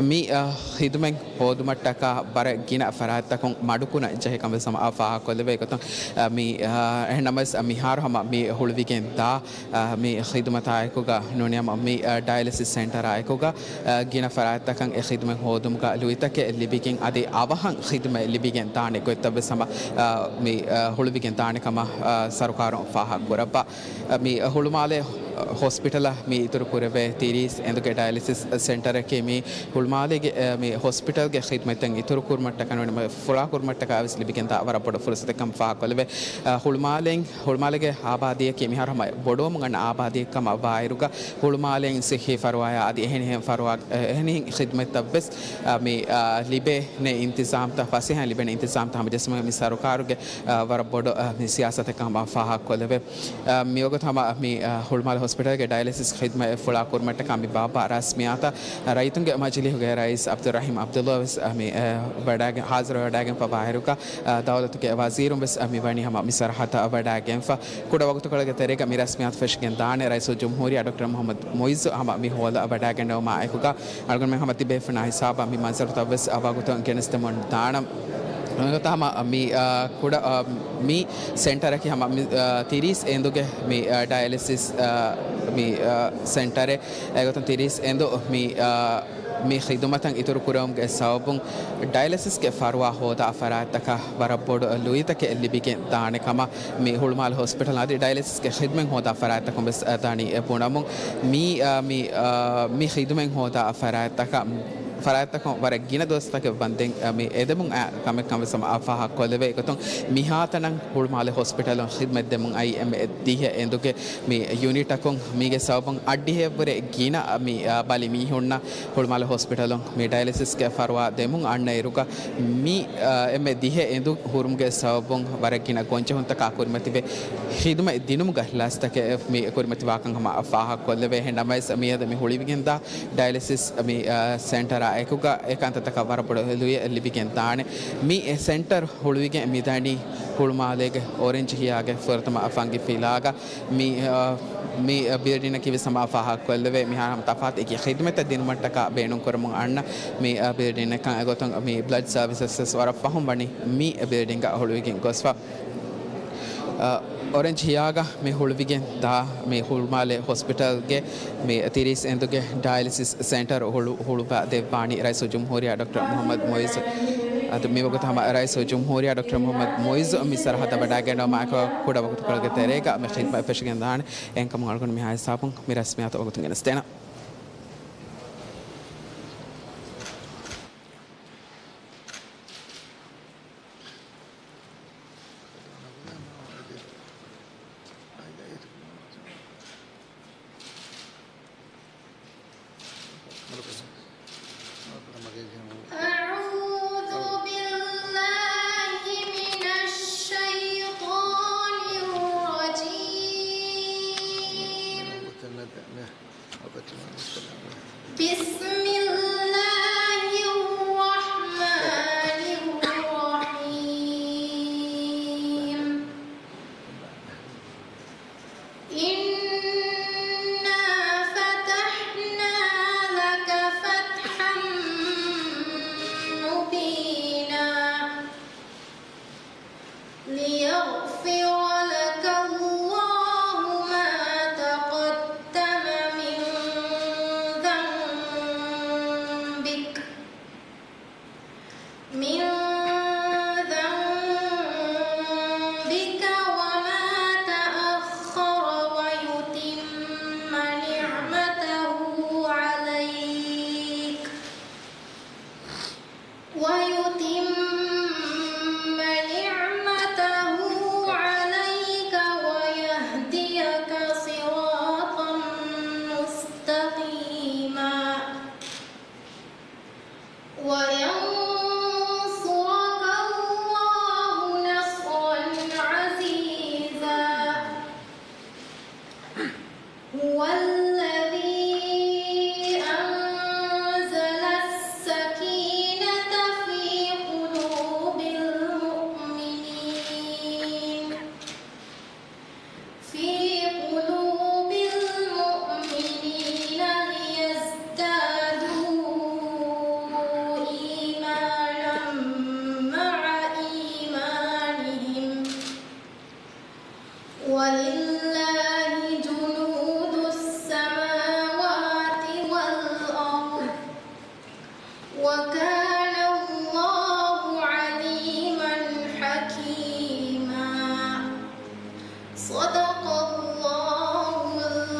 މި، އަ، ޚިދުމަތް ހޯދުމަށްޓަކާ ވަރަށް ގިނަ ފަރާތްތަކުން މަޑުކުނަ ޖެހޭ ކަން ވެސް ހަމަ އާ ފާހަގަކޮށްލެވޭ ގޮތުން، އަ، މި، އަ، އެހެންނަމަވެސް މިހާރު ހަމަ މި ހުޅުވިގެން ދާ، އަ، މި ޚިދުމަތާއެކުގަ ނޫނީ ހަމަ މި، އަ، ޑަޔަލިސިސް ސެންޓަރާއެކުގަ، އަ، ގިނަ ފަރާތްތަކަށް އެ ޚިދުމަތް ހޯދުމުގަ ލުއިތަކެއް ލިބިގެން އަދި އަވަހަށް ޚިދުމަތް ލިބިގެން ދާނެ ގޮތްތައް ވެސް ހަމަ، އަ، މި، އަ، ހުޅުވިގެން ދާނެ ކަމަށް، އަ، ސަރުކާރުން ފާހަގަކުރައްވާ. މި ހުޅުމާލެ ހޮސްޕިޓަލަށް މި އިތުރު ކުރެވޭ ތިރީސް އެނދުގެ ޑަޔަލިސިސް ސެންޓަރަކީ މި ހުޅުމާލޭގެ، އެ، މި ހޮސްޕިޓަލްގެ ޚިދުމަތްތައް އިތުރު ކުރުމަށްޓަކާ ނޫނީ ފުޅާ ކުރުމަށްޓަކާ ވެސް ލިބިގެންދާ ވަރަށް ބޮޑު ފުރުސަތެއް ކަމަށް ފާހަގަކޮށްލެވޭ. އަ، ހުޅުމާލެއިން، ހުޅުމާލޭގެ އާބާދީއަކީ މިހާރު ހަމަ ބޮޑުވަމުން އަންނަ އާބާދީއެއް ކަމަށް ވާއިރުގަ ހުޅުމާލެއިން ސިއްހީ ފަރުވާޔާ އަދި އެހެނިހެން ފަރުވާ، އެ، އެހެނިހެން ޚިދުމަތްތައް ވެސް، އަ، މި، އަ، ލިބޭނެ އިންތިޒާމްތައް، ފަސޭހައިން ލިބޭނެ އިންތިޒާމްތައް ހަމަޖެއްސުމަށް މި ސަރުކާރުގެ އަ، ވަރަށް ބޮޑު، އަ، މި ސިޔާސަތެއް ކަމަށް ފާހަގަކޮށްލެވޭ. އަ، މިވަގުތު ހަމަ މި، އަ، ހުޅުމާލެ ހޮސްޕިޓަލްގެ ޑަޔަލިސިސް ޚިދުމަތް ފުޅާ ކުރުމަށްޓަކާ މި ބާއްވާ ރަސްމިއްޔާތަށް ރައްޔިތުންގެ މަޖިލީހުގެ ރައީސް އަބްދުއްރަހީމް އަބްދުއްލާ ވެސް، އަ، މި، އަ، ވަޑައިގެން، ހާޒިރުވެ ވަޑައިގެންފަ ވާއިރުގަ، އަ، ދައުލަތުގެ ވަޒީރުން ވެސް، އަ، މި ވަނީ ހަމަ މި ސަރަހައްދަށް ވަޑައިގެންފަ. ކުޑަ ވަގުތުކޮޅެއްގެ ތެރޭގަ މި ރަސްމިއްޔާތު ފެށިގެން ދާނެ. ރައީސުލްޖުމްހޫރިއްޔާ ޑޮކްޓަރ މުޙައްމަދު މުޢިއްޒު ހަމަ މި ހޯލަށް ވަޑައިގެންނެވުމާ އެކުގަ، އަޅުގަނޑުމެން ހަމަ ތިބޭފުޅުންނާ ހިސާބަށް މި މަންޒަރުތައް ވެސް އަވަގުތައް ގެނެސްދެމުން ދާނަން. އެގޮތަށް ހަމަ މި، އާ، ކުޑަ، އާ، މި ސެންޓަރަކީ ހަމަ މި، އާ، ތިރީސް އެނދުގެ މި، އާ، ޑަޔަލިސިސް، އާ، މި، އާ، ސެންޓަރެއް. އެގޮތުން ތިރީސް އެނދު މި، އާ، މި ޚިދުމަތަށް އިތުރު ކުރެވުމުގެ ސަބަބުން ޑަޔަލިސިސްގެ ފަރުވާ ހޯދާ ފަރާތްތަކަށް ވަރަށް ބޮޑު ލުއިތަކެއް ލިބިގެން ދާނެ ކަމަށް މި ހުޅުމާލެ ހޮސްޕިޓަލް އަދި ޑަޔަލިސިސްގެ ޚިދުމަތް ހޯދާ ފަރާތްތަކުން ވެސް، އަ، ދަނީ ބުނަމުން. މި، އަ، މި، އަ، މި ޚިދުމަތް ހޯދާ ފަރާތްތަކަށް، ފަރާތްތަކުން ވަރަށް ގިނަ ދުވަސްތަކެއް ވަންދެން، އަ، މި އެދެމުން އައި ކަމެއް ކަމަށް ވެސް ހަމަ އާ ފާހަގަކޮށްލެވޭ. އެގޮތުން މިހާތަނަށް ހުޅުމާލެ ހޮސްޕިޓަލުން ޚިދުމަތް ދެމުން އައި އެންމެ ދިހަ އެނދުގެ މި ޔުނިޓަކުން މީގެ ސަބަބުން އައްޑިހައެއްވުރެ ގިނަ މި، އާ، ބަލި މީހުންނަށް ހުޅުމާލެ ހޮސްޕިޓަލުން މި ޑަޔަލިސިސްގެ ފަރުވާ ދެމުން އަންނައިރުގަ މި، އާ، އެންމެ ދިހަ އެނދު ހުރުމުގެ ސަބަބުން ވަރަށް ގިނަ ގޮންޖެހުންތަކާ ކުރިމަތިވެ، ޚިދުމަތް ދިނުމުގަ ލަސްތަކެއް މި ކުރިމަތިވާކަން ހަމަ ފާހަގަކޮށްލެވޭ. އެހެންނަމަވެސް މިއަދު މި ހުޅިވިގެންދާ ޑަޔަލިސިސް މި، އާ، ސެންޓަރ އެކުގަ އެ ކަންތައްތަކަށް ވަރަށް ބޮޑަށް ލުޔެއް ލިބިގެން ދާނެ. މި ސެންޓަރ ހުޅުވިގެން މިދަނީ ހުޅުމާލޭގެ އޯރެންޖް ހިޔާގެ ފުރަތަމަ ފަންގި ފިލާގަ. މި، އަ، މި ބިލްޑިންއަކީ ވެސް ހަމަ ފާހަގަކޮށްލެވޭ، މިހާރު ހަމަ ތަފާތު އެކި ޚިދުމަތްތައް ދިނުމަށްޓަކާ ބޭނުންކުރަމުން އަންނަ މި، އަ، ބިލްޑިންއެއް ކަން. އެގޮތުން މި ބްލަޑް ސަރވިސަސް ވެސް ވަރަށް ފަހުން ވަނީ މި ބިލްޑިންގަ ހުޅުވިގެން ގޮސްފަ. އަ، އޮރެންޖް ހިޔާގަ މި ހުޅުވިގެން ދާ މި ހުޅުމާލެ ހޮސްޕިޓަލްގެ މި ތިރީސް އެނދުގެ ޑަޔަލިސިސް ސެންޓަރ ހުޅު-، ހުޅުވާ ދެއްވާނީ ރައީސުލްޖުމްހޫރިއްޔާ ޑޮކްޓަރ މުޙައްމަދު މުޢިއްޒު. އަދި މިވަގުތު ހަމަ ރައީސުލްޖުމްހޫރިއްޔާ ޑޮކްޓަރ މުޙައްމަދު މުޢިއްޒު މި ސަރަހައްދަށް ވަޑައިގަންނަވާ މާކަ ކުޑަ ވަގުތުކޮޅެއްގެ ތެރޭގަ މި ޚިދްމަތް ފެށިގެން ދާނެ. އެހެންކަމުން އަޅުގަނޑު މި ހާއިސް ސާފުން މި ރަސްމިއްޔާތު ވަގުތުން ގެނެސްދޭނަން. أعوذ بالله من الشيطان الرجيم. بسم الله الرحمن الرحيم. إنا فتحنا لك فتحا مبينا. ليغفر لك الله ما تقدم من ذنبك، من ذنبك وما تأخر ويتم نعمته عليك، ويتم نعمته عليك ويهديك صراطا مستقيما. وينصرك الله نصرا عزيزا. هو الذي أنزل السكينة في قلوب المؤمنين، في قلوب المؤمنين ليزدادوا إيمانا مع إيمانهم، ولله جنود السماوات والأرض، وكان الله عليما حكيما. صدق الله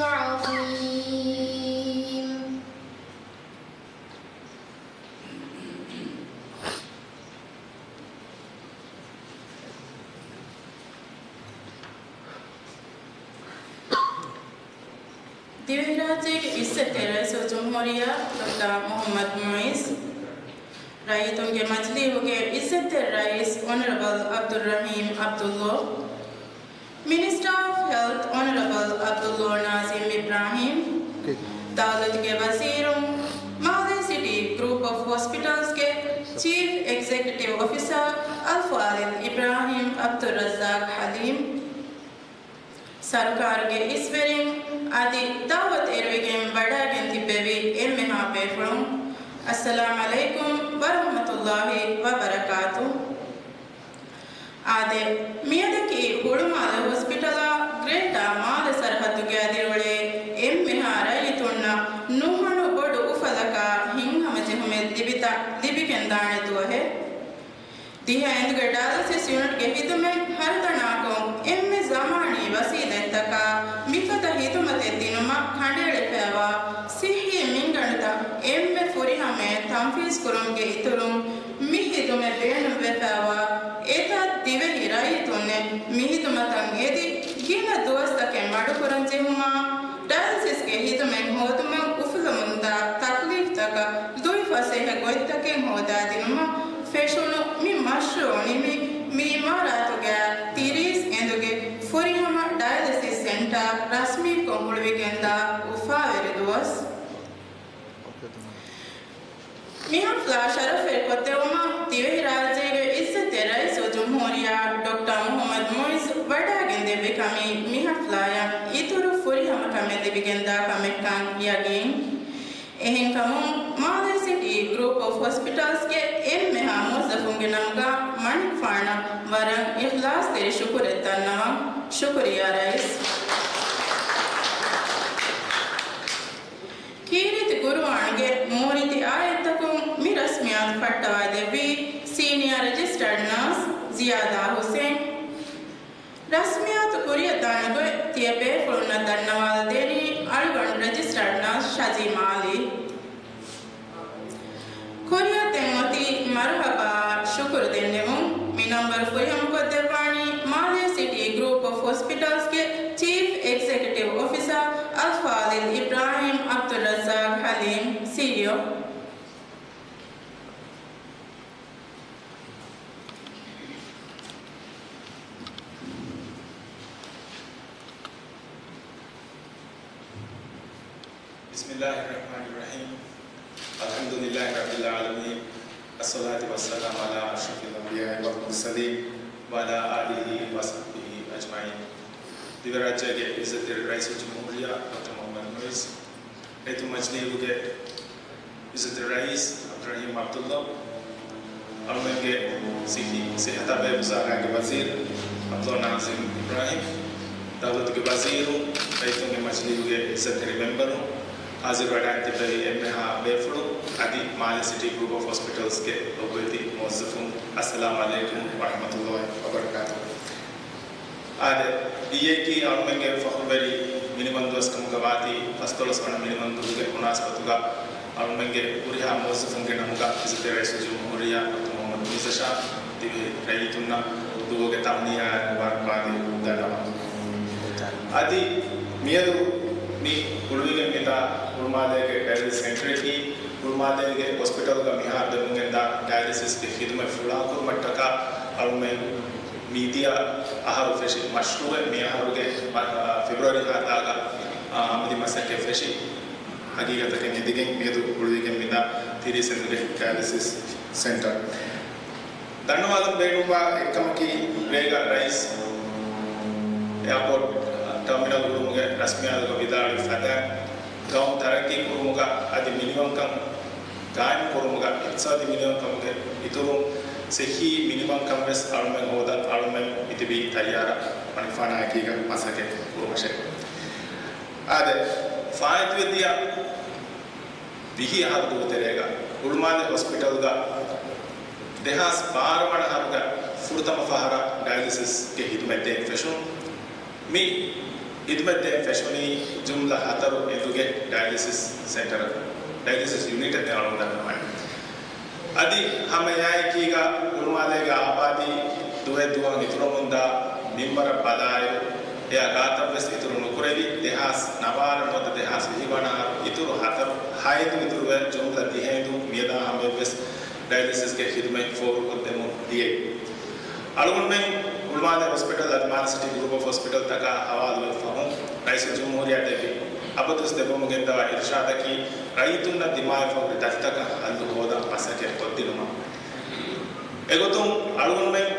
العظيم. ދިވެހިރާއްޖޭގެ އިއްޒަތްތެރި ރައީސުލްޖުމްހޫރިއްޔާ ޑޮކްޓަރ މުޙައްމަދު މުޢިއްޒު، ރައްޔިތުންގެ މަޖިލީހުގެ އިއްޒަތްތެރި ރައީސް އޮނަރަބަލް ޢަބްދުއްރަޙީމް ޢަބްދުﷲ، މިނިސްޓަރ އޮފް ހެލްތް އޮނަރަބަލް ޢަބްދުﷲ ނާޒިމް އިބްރާހީމް، ދައުލަތުގެ ވަޒީރުން، މާލޭ ސިޓީ ގްރޫޕް އޮފް ހޮސްޕިޓަލްސްގެ ޗީފް އެގްޒެކެޓިވް އޮފިސަރ އަލްފާޟިލް އިބްރާހީމް ޢަބްދުއްރައްޒާޤް ޙަލީމް، ސަރުކާރުގެ އިސްވެރިން އަދި ދަޢުވަތު އެރުވިގެން ވަޑައިގެން ތިއްބެވި އެންމެހާ ބޭފުޅުން، އައްސަލާމް ޢަލައިކުމް ވަރަޙްމަތުﷲ ވަބަރަކާތު. އާދެ، މިއަދަކީ ހުޅުމާލެ ހޮސްޕިޓަލާ ގްރޭޓާ މާލެ ސަރަހައްދުގެ އަދިރުއުޅޭ އެންމެހާ ރައްޔިތުންނަށް ނުހަނު ބޮޑު އުފަލަކާ ހިތްހަމަޖެހުމެއް ލިބިތަ-، ލިބިގެންދާނެ ދުވަހެއް. ދިހަ އެނދުގެ ޑަޔަލިސިސް ޔުނިޓްގެ ހިދުމަތް ހަރުދަނާކޮށް، އެންމެ ޒަމާނީ ވަސީލަތްތަކާ މިފަދަ ހިދުމަތެއް ދިނުމަށް ކަނޑައެޅިފައިވާ ސިއްހީ މިންގަނޑުތައް އެންމެ ފުރިހަމަޔަށް ތަންފީޒުކުރުމުގެ އިތުރުން، މި ހިދުމަތް ބޭނުންވެފައިވާ އެތައް ދިވެހި ރައްޔިތުންނެއް މި ހިދުމަތަށް އެދި، ގިނަ ދުވަސްތަކެއް މަޑުކުރަން ޖެހުމާ، ޑަޔަލިސިސްގެ ހިދުމަތް ހޯދުމަށް އުފުލަމުންދާ ތަކްލީފްތަކަށް ލުއިފަސޭހަ ގޮތްތަކެއް ހޯދާދިނުމަށް ފެށުނު މި މަޝްރޫޢު ނިމި، މި އިމާރާތުގައި ތިރީސް އެނދުގެ ފުރިހަމަ ޑަޔަލިސިސް ސެންޓަރ ރަސްމީކޮށް ހުޅުވިގެންދާ އުފާވެރި ދުވަސް. ޝަރަފްވެރިކޮށްދެއްވުމަށް ދިވެހިރާއްޖޭގެ އިއްޒަތްތެރި ރައީސުލްޖުމްހޫރިއްޔާ ޑޮކްޓަރ މުޙައްމަދު މުޢިއްޒު ވަޑައިގެންދެއްވި ކަމީ މި ޙަފްލާއަށް އިތުރު ފުރިހަމަ ކަމެއް ލިބިގެންދާ ކަމެއްކަން ޔަގީން. އެހެންކަމުން، މާލޭ ސިޓީ ގްރޫޕް އޮފް ހޮސްޕިޓަލްސްގެ އެންމެހާ މުވައްޒަފުންގެ ނަމުގަ މަނިކުފާނަށް ވަރަށް އިޚްލާޞްތެރި ޝުކުރެއް ދަންނަވަން. ޝުކުރިއްޔާ ރައީސް. ކީރިތި ޤުރުއާންގެ މޫރިތި އާޔަތްތަކުން މި ރަސްމިއްޔާތު ފައްޓަވައިދެއްވީ ސީނިއާ ރެޖިސްޓަރޑް ނާސް ޒިޔާދާ ހުސެން. ރަސްމިއްޔާތު ކުރިއަށް ދާނެ ގޮތް ތިޔަ ބޭފުޅުންނަށް ދަންނަވާލަދޭނީ އަޅުގަނޑު ރެޖިސްޓަރޑް ނާސް ޝަޒީމް އާލީ. ކުރިއަށް ދެން އޮތީ މަރުޙަބާ ޝުކުރު ދެންނެވުން. މި ނަންބަރު ފުރިހަމަކޮށްދެއްވާނީ މާލޭ ސިޓީ ގްރޫޕް އޮފް ހޮސްޕިޓަލްސްގެ ޗީފް އެގްޒެކެޓިވް އޮފިސަރ އަލްފާޟިލް އިބްރާހީމް ޢަބްދުއްރައްޒާޤް ޙަލީމް، ސީއީއޯ. بسم الله الرحمن الرحيم. الحمد لله رب العالمين. الصلاة والسلام على أشرف الأنبياء والمرسلين وعلى آله وصحبه أجمعين. ދިވެހިރާއްޖޭގެ އިއްޒަތްތެރި ރައީސުލްޖުމްހޫރިއްޔާ ޑޮކްޓަރ މުޙައްމަދު މުޢިއްޒު، ރައްޔިތު މަޖިލީހުގެ އިއްޒަތްތެރި ރައީސް ޢަބްދުއްރަޙީމް ޢަބްދުﷲ، އަޅުމެންގެ ސިއްހީ، ސިއްހަތާބެހޭ ވުޒާރާގެ ވަޒީރު ޢަބްދުﷲ ނާޒިމް އިބްރާހީމް، ދައުލަތުގެ ވަޒީރުން، ރައްޔިތުންގެ މަޖިލީހުގެ އިއްޒަތްތެރި މެމްބަރުން، ޙާޟިރުވެޑައިން ތިއްބެވި އެންމެހާ ބޭފުޅުން، އަދި މާލެ ސިޓީ ގްރޫޕް އޮފް ހޮސްޕިޓަލްސްގެ ލޮބުވެތި މުވައްޒަފުން، އައްސަލާމް ޢަލައިކުމް ވަރަޙްމަތުﷲ ވަބަރަކާތުހު. އާދެ، އިއްޔެއަކީ އަޅުމެންގެ ފަޚުރުވެރި މިނިވަންދުވަސްކަމުގަ ވާތީ، ފަސްދޮޅަސް ވަނަ މިނިވަންދުވަހުގެ މުނާސަބަތުގަ އަޅުމެންގެ ހުރިހާ މުވައްޒަފުންގެ ނަމުގަ އިއްޒަތްތެރި ރައީސުލްޖުމްހޫރިއްޔާ ޑޮކްޓަރ މުޙައްމަދު މުޢިއްޒަށާ ދިވެހި ރައްޔިތުންނަށް ދުވަހުގެ ތަހުނިޔާއާއި މުބާރަކްބާދީ ދަންނަވަން. އަދި މިއަދު މި ހުޅުވިގެން މިދާ ހުޅުމާލޭގެ ޑަޔަލިސިސް ސެންޓަރަކީ، ހުޅުމާލޭގެ ހޮސްޕިޓަލްގަ މިހާރު ދެމުންގެންދާ ޑަޔަލިސިސްގެ ޚިދުމަތް ފުޅާކުރުމަށްޓަކާ އަޅުމެން މިދިޔަ އަހަރު ފެށި މަޝްރޫޢެއް މި އަހަރުގެ މަ-، އާ، ފެބްރުއަރީ ހަތާގަ، އާ، އަމަލީ މަސައްކަތް ފެށި ހަގީގަތަކަށް އެދިގެން މިއަދު ހުޅުވިގެން މިދާ ތިރީސް އެނދުގެ ޑަޔަލިސިސް ސެންޓަރ. ދަންނަވާލަން ބޭނުންވާ އެއްކަމަކީ، ރޭގަ ރައީސް އެއާޕޯޓް ޓަރމިނަލް ހުޅުވުމުގެ ރަސްމިއްޔާތުގަ ވިދާޅުވި ފަދައިން، ގައުމު ތަރައްޤީ ކުރުމުގަ އަދި މިނިވަންކަން ގާއިމް ކުރުމުގަ އިޤްތިޞާދީ މިނިވަންކަމުގެ އިތުރުން ޞިއްޙީ މިނިވަންކަން ވެސް އަޅުމެން ހޯދަން އަޅުމެން މިތިބީ ތައްޔާރަށް މަނިކުފާނާއެކީގަ މަސައްކަތް ކުރުމަށެވެ. އާދެ، ފާއިތުވެ ދިޔަ ވިހި އަހަރު ދުވަހު ތެރޭގަ ހުޅުމާލެ ހޮސްޕިޓަލްގަ ދެހާސް ބާރަ ވަނަ އަހަރުގަ ފުރަތަމަ ފަހަރަށް ޑަޔަލިސިސްގެ ޚިދުމަތް ދޭން ފެށުނު. މި ޚިދުމަތް ދޭން ފެށުނީ ޖުމްލަ ހަތަރު އެނދުގެ ޑަޔަލިސިސް ސެންޓަރަކުން، ޑަޔަލިސިސް ޔުނިޓެއް ދެން އަޅުގަނޑު ދަންނަވަނީ. އަދި ހަމައެއާއެކީގަ ހުޅުމާލޭގެ އާބާދީ ދުވަހެއް ދުވަހަށް އިތުރަމުންދާ މިންވަރަށް ބަލާއިރު، އެއާ ގާތަށްވެސް އިތުރު ނުކުރެވި، ދެހާސް ނަވާރަ ނުވަތަ ދެހާސް ވިހި ވަނަ އަހަރު އިތުރު ހަތަރު ހައެއް އިތުރުވެ ޖުމްލަ ދިހައެއް މިއަދާ ހަމަޔަށްވެސް ޑަޔަލިސިސްގެ ޚިދުމަތް ފޯރުކޮށްދެމުން ދިޔައީ. އަޅުގަނޑުމެން ހުޅުމާލެ ހޮސްޕިޓަލް އަދި މާލެ ސިޓީ ގްރޫޕް އޮފް ހޮސްޕިޓަލްތަކާ ހަވާލުވެ ފަހުން، ރައީސުލްޖުމްހޫރިއްޔާ ދެއްވި އަބަދުވެސް ދެއްވަމުން ގެންދަވާ އިރުޝާދަކީ، ރައްޔިތުންނަށް ދިމާވެފަ ހުރި ދަތިތަކަށް ހައްލު ހޯދަން މަސައްކަތް ކޮށްދިނުމަށް. އެގޮތުން އަޅުގަނޑުމެން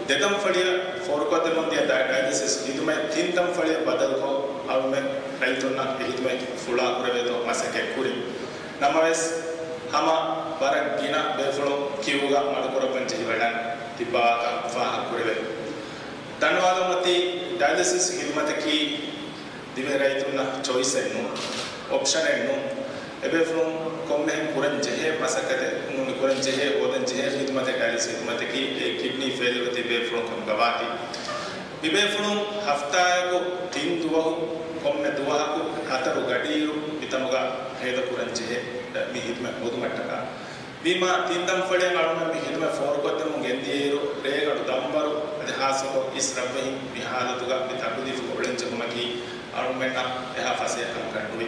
ދެދަންފަޅިއަށް ފޯރުކޮށްދެމުން ދިޔަ ޑަ-، ޑަޔަލިސިސް ޚިދުމަތް ތިން ދަންފަޅިއަށް ބަދަލުކޮށް، އަޅުމެން ރައްޔިތުންނަށް އެ ޚިދުމަތް ފުޅާކުރެވޭތޯ މަސައްކަތް ކުރިން. ނަމަވެސް، ހަމަ ވަރަށް ގިނަ ބޭފުޅުން ކިއުގަ މަޑުކުރައްވަން ޖެހިވަޑައި ތިއްބަވާކަން ފާހަގަކުރެވޭ. ދަންނަވާލަން އޮތީ، ޑަޔަލިސިސް ޚިދުމަތަކީ ދިވެހި ރައްޔިތުންނަށް ޗޮއިސްއެއް ނޫން، އޮޕްޝަނެއް ނޫން. އެބޭފުޅުން ކޮންމެހެން ކުރަން ޖެހޭ މަސައްކަތެއް ނޫން، ކުރަން ޖެހޭ ހޯދަން ޖެހޭ ޚިދުމަތެއް ޑަޔަލިސިސް ޚިދުމަތަކީ އެ ކިޑްނީ ފެއިލް އޮތީ ބޭފުޅުން ކަމުގަ ވާތީ. މިބޭފުޅުން ހަފްތާއަކު ތިން ދުވަހު ކޮންމެ ދުވަހަކު ހަތަރު ގަޑިއިރު މިތަނުގަ ހޭދަކުރަން ޖެހޭ މި ޚިދުމަތް ހޯދުމަށްޓަކާ. ވީމާ، ތިން ދަންފަޅިއަށް އަޅުމެން މި ޚިދުމަތް ފޯރުކޮށްދެމުން ގެންދިޔައިރު، ރޭގަނޑު ދަންވަރު އަދި ހާއްސަކޮށް އިސް ރަށްވެހިން މި ހާލަތުގަ މި ތަކުލީފުގަ އުޅެންޖެހުމަކީ އަޅުމެންނަށް އެހާ ފަސޭހަ ކަމަކަށް ނުވޭ.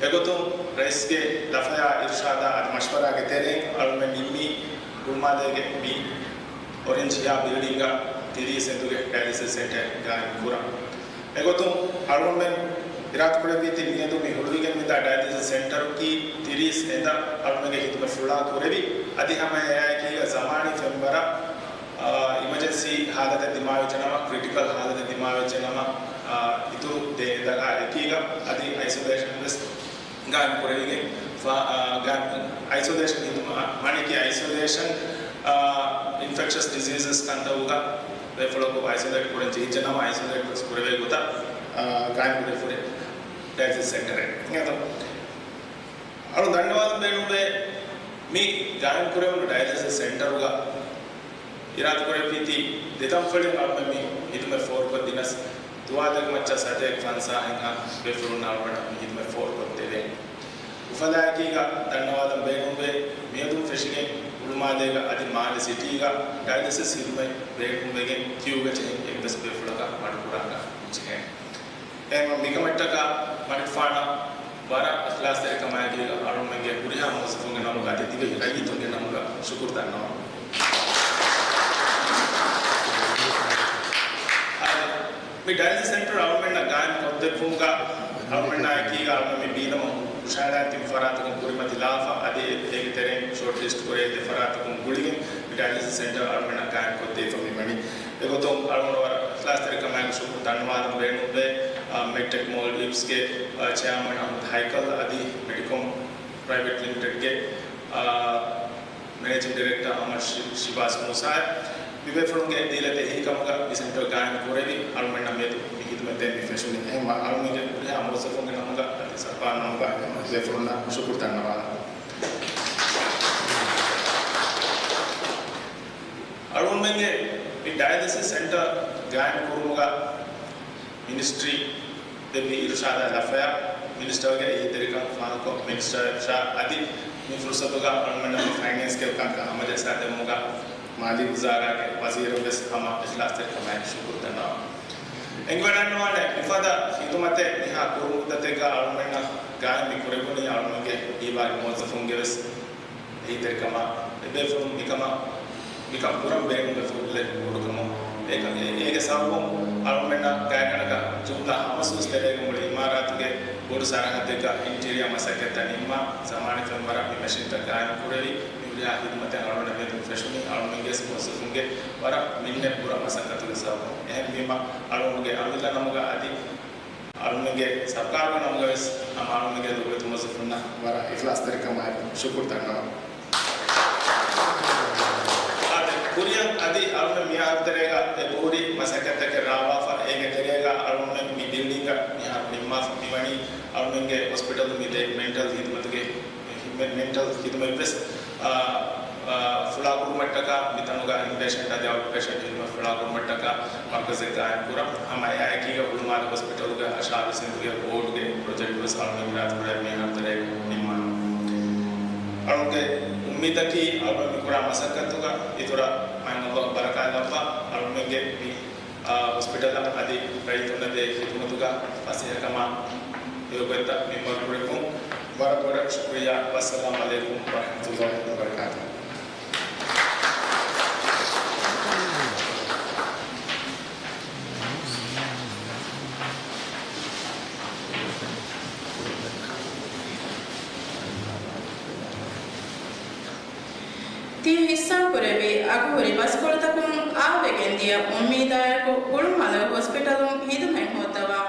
އެގޮތުން ރައީސްގެ ލަފަޔާ އިރުޝާދާ އަދި މަޝްވަރާގެ ތެރެއިން އަޅުމެން ނިންމީ ހުޅުމާލޭގެ މި އޮރެންޖް ހިޔާ ބިލްޑިންގ ތިރީސް އެނދުގެ ޑަޔަލިސިސް ސެންޓަރ ގާއިމް ކުރަން. އެގޮތުން އަޅުގަނޑުމެން އިރާދަކުރެއްވީތީ މިއަދު މި ހުޅުވިގެން މިދާ ޑަޔަލިސިސް ސެންޓަރަކީ ތިރީސް އެނދަށް އަޅުމެންގެ ހިދުމަތް ފުޅާ ކުރެވި، އަދި ހަމަ އެއާއެކީގަ ޒަމާނީ ފެންވަރަށް، އާ، އިމަޖެންސީ ހާލަތެއް ދިމާވެއްޖެ ނަމަ، ކްރިޓިކަލް ހާލަތެއް ދިމާވެއްޖެ ނަމަ، އާ، އިތުރު ދެ އެނދަކާ އެކީގަ އަދި އައިސޮލޭޝަން ވެސް ގާއިމް ކުރެވިގެން، ފާ-، އާ، ގާ-، އައިސޮލޭޝަން ހިދުމަ-، މަނިކި އައިސޮލޭޝަން، އާ، އިންފެކްޝަސް ޑިޒީޒަސް ކަންތައް ވަރަށް ބޮޑަށް އައިސޮލޭޓް ކުރަން ޖެހިއްޖެ ނަމަ، އައިސޮލޭޓް ވެސް ކުރެވޭ ގޮތަށް، އާ، ގާއިމް ކުރެވިފަ ހުރި ޑަޔަލިސިސް ސެންޓަރެއް. އެނގޭތޯ؟ އަޅު ދަންނަވާލަން ބޭނުންވޭ، މި ގާއިމް ކުރެވުނު ޑަޔަލިސިސް ސެންޓަރުގަ އިރާދަކުރެއްވީތީ ދެތަންފަޅިން އަޅުމެން މި ހިދުމަތް ފޯރުކޮށްދިނަސް، ދުވާލެއްގެ މައްޗަށް ސަތޭކަ ފަންސާހެއްހާ ބޭފުޅުންނަށް އަޅުގަނޑަށް މި ހިދުމަތް ފޯރުކޮށްދެވޭ. އުފަލާއެކީގަ ދަންނަވާލަން ބޭނުންވޭ، މިއަދުން ފެށިގެން ހުޅުމާލޭގަ އަދި މާލެ ސިޓީގަ ޑަޔަލިސިސް ހިދުމަތް ބޭނުންވެގެން ކިއުގަ ޖެހެން އެއްވެސް ބޭފުޅަކަށް މަޑުކުރާކަށް ނުޖެހޭނެ. އެހެންވެ މިކަމަށްޓަކާ މަޑުކުފާނަށް ވަރަށް އިޚްލާޞްތެރިކަމާއެކީގަ އަޅުމެންގެ ހުރިހާ މުވައްޒަފުންގެ ނަމުގަ އަދި ދިވެހި ރައްޔިތުންގެ ނަމުގަ ޝުކުރު ދަންނަވަން. އާދެ، މި ޑަޔަލިސިސް ސެންޓަރ އަޅުމެންނަށް ގާއިމް ކޮށްދެއްވުމުގަ އަޅުމެންނާއެކީގަ އަޅުމެން މި ބީނަމަ ހުށަހަޅާ ތިން ފަރާތަކުން ކުރިމަތިލާފަ އަދި އޭގެ ތެރެއިން ޝޯޓް ލިސްޓް ކުރޭ ދެ ފަރާތަކުން ގުޅިގެން މި ޑަޔަލިސިސް ސެންޓަރ އަޅުމެންނަށް ގާއިމް ކޮށްދީފަ މިވަނީ. އެގޮތުން އަޅުގަނޑު ވަރަށް އިޚްލާޞްތެރިކަމާއެކު ޝުކުރު ދަންނަވާލަން ބޭނުންވޭ، އާ، މެޑްޓެކް މޯލްޑިވްސްގެ، އާ، ޗެއާމަން އަޙްމަދު ހައިކަލް އަދި މެޑިކޮމް ޕްރައިވެޓް ލިމިޓެޑްގެ، އާ، މެނޭޖިން ޑިރެކްޓަރ އަޙްމަދު ޝި-، ޝިބާޒް މޫސާއަށް މިބޭފުޅުންގެ ދީލަތި އެހީކަމުގަ މި ސެންޓަރ ގާއިމް ކުރެވި އަޅުމެންނަށް މިއަދު މި ހިދުމަތް ދޭން މި ފެށުނީ. އެހެންވެ އަޅުމެންގެ ހުރިހާ މުވައްޒަފުންގެ ނަމުގަ އަދި ސަރުކާރު ނަމުގަ އެ ބޭފުޅުންނަށް ޝުކުރު ދަންނަވާލަން. އަޅުގަނޑުމެންގެ މި ޑަޔަލިސިސް ސެންޓަރ ގާއިމް ކުރުމުގަ މިނިސްޓްރީ ދެއްވި އިރުޝާދާ ލަފަޔަށް މިނިސްޓަރގެ އެހީތެރިކަން ފާހަގަކޮށް، މިނިސްޓަރ އިރުޝާދް އަދި މި ފުރުސަތުގަ އަޅުގަނޑުމެންނަށް މި ފައިނޭންސްގެ ކަންކަން ހަމަޖައްސާދެއްވުމުގަ މާލީ ވުޒާރާގެ ވަޒީރުން ވެސް ހަމަ އިޚްލާޞްތެރިކަމާއެކު ޝުކުރު ދަންނަވަން. އެނގިވަޑައިގަންނަވާނެ މިފަދަ ޚިދުމަތެއް މިހާ ކުރު މުއްދަތެއްގަ އަޅުގަނޑުމެންނަށް ގާއިމް މި ކުރެވުނީ އަޅުގަނޑުގެ ހީވާގި މުވައްޒަފުންގެ ވެސް އެހީތެރިކަމާ، އެބޭފުޅުން މިކަމަށް، މިކަން ކުރަން ބޭނުންވެފަ ހުރި ބޮޑު ކަމަށް. އޭގެ، އޭގެ ސަބަބުން އަޅުގަނޑަށް ގާތްގަނޑަކަށް ޖުމްލަ ހަމަސޫސް ތެރޭގަ މުޅި އިމާރާތުގެ ބޮޑު ސަރަހައްދެއްގަ އިންޓީރިއާ މަސައްކަތްތައް ނިންމާ، ޒަމާނީ ފެންވަރަށް މި މެޝިންތައް ގާއިމް ކުރެވި، މި ހުރިހާ ހިދުމަތެއް އަޅުގަނޑަށް މިއަދު ފެށުނީ އަޅުގަނޑުގެ މުވައްޒަފުންގެ ވަރަށް މިންނަތް ބުރަ މަސައްކަތުގެ ސަބަބުން. އެހެންވީމަ އަޅުގަނޑުގެ އަމިއްލަ ނަމުގަ އަދި އަޅުގަނޑުގެ ސަރުކާރުގެ ނަމުގަވެސް ހަމަ އަޅުގަނޑުގެ ލޮބުވެތި މުވައްޒަފުންނަށް ވަރަށް އިޚްލާޞްތެރިކަމާއެކު ޝުކުރު ދަންނަވަން. އާދެ، ކުރިއަށް އަދި އަޅުގަނޑު މިއަހަރު ތެރޭގަ އެބަހުރި މަސައްކަތްތަކެއް ރާވާފަ، އޭގެ ތެރޭގަ އަޅުގަނޑު މި ބިލްޑިންގ މިހާރު ނިންމާފަ މިވަނީ އަޅުގަނޑުގެ ހޮސްޕިޓަލު މި ދޭ މެންޓަލް ހިދުމަތުގެ މެ-، މެންޓަލް ހިދުމަތް ވެސް، އާ، އާ، ފުޅާކުރުމަށްޓަކާ މިތަނުގަ އިންޕޭޝަންޓް އަދި އައުޓްޕޭޝަންޓް ހިދުމަތް ފުޅާކުރުމަށްޓަކާ މަރުކަޒެއް ގާއިމް ކުރަން. ހަމަ އެއާއެކީގަ ހުޅުމާލެ ހޮސްޕިޓަލުގެ އަށާރަ ބިސްނެސްގެ ވޯޑްގެ ޕްރޮޖެކްޓް ވެސް އަޅުގަނޑު އިރާދަކުރެއްވި އަހަރު ތެރޭގަ ނިންމާނަން. އަޅުގަނޑުގެ އުއްމީދަކީ އަޅުގަނޑު މި ކުރާ މަސައްކަތުގަ އިތުރަށް މާތް ﷲ ބަރަކާތް ލައްވާ އަޅުގަނޑުގެ މި އާ، ހޮސްޕިޓަލަށް އަދި ރައްޔިތުންނަށް ދޭ ޚިދުމަތުގަ ފަސޭހަކަމާ ހެޔޮގޮތްތައް މިންވަރު ކުރެއްވުން ވަރަށް ބޮޑަށް ޝުކުރިއްޔާ. ވައްސަލާމް ޢަލައިކުމް ވަރަޙްމަތުﷲ ވަބަރަކާތުހު. ތި ހިއްސާކުރެއްވި އަގުހުރި ބަސްކޮޅުތަކުން އާވެގެންދިޔަ އުއްމީދާއެކު، ހުޅުމާލެ ހޮސްޕިޓަލުން ހިދުމަތް ހޯއްދަވާ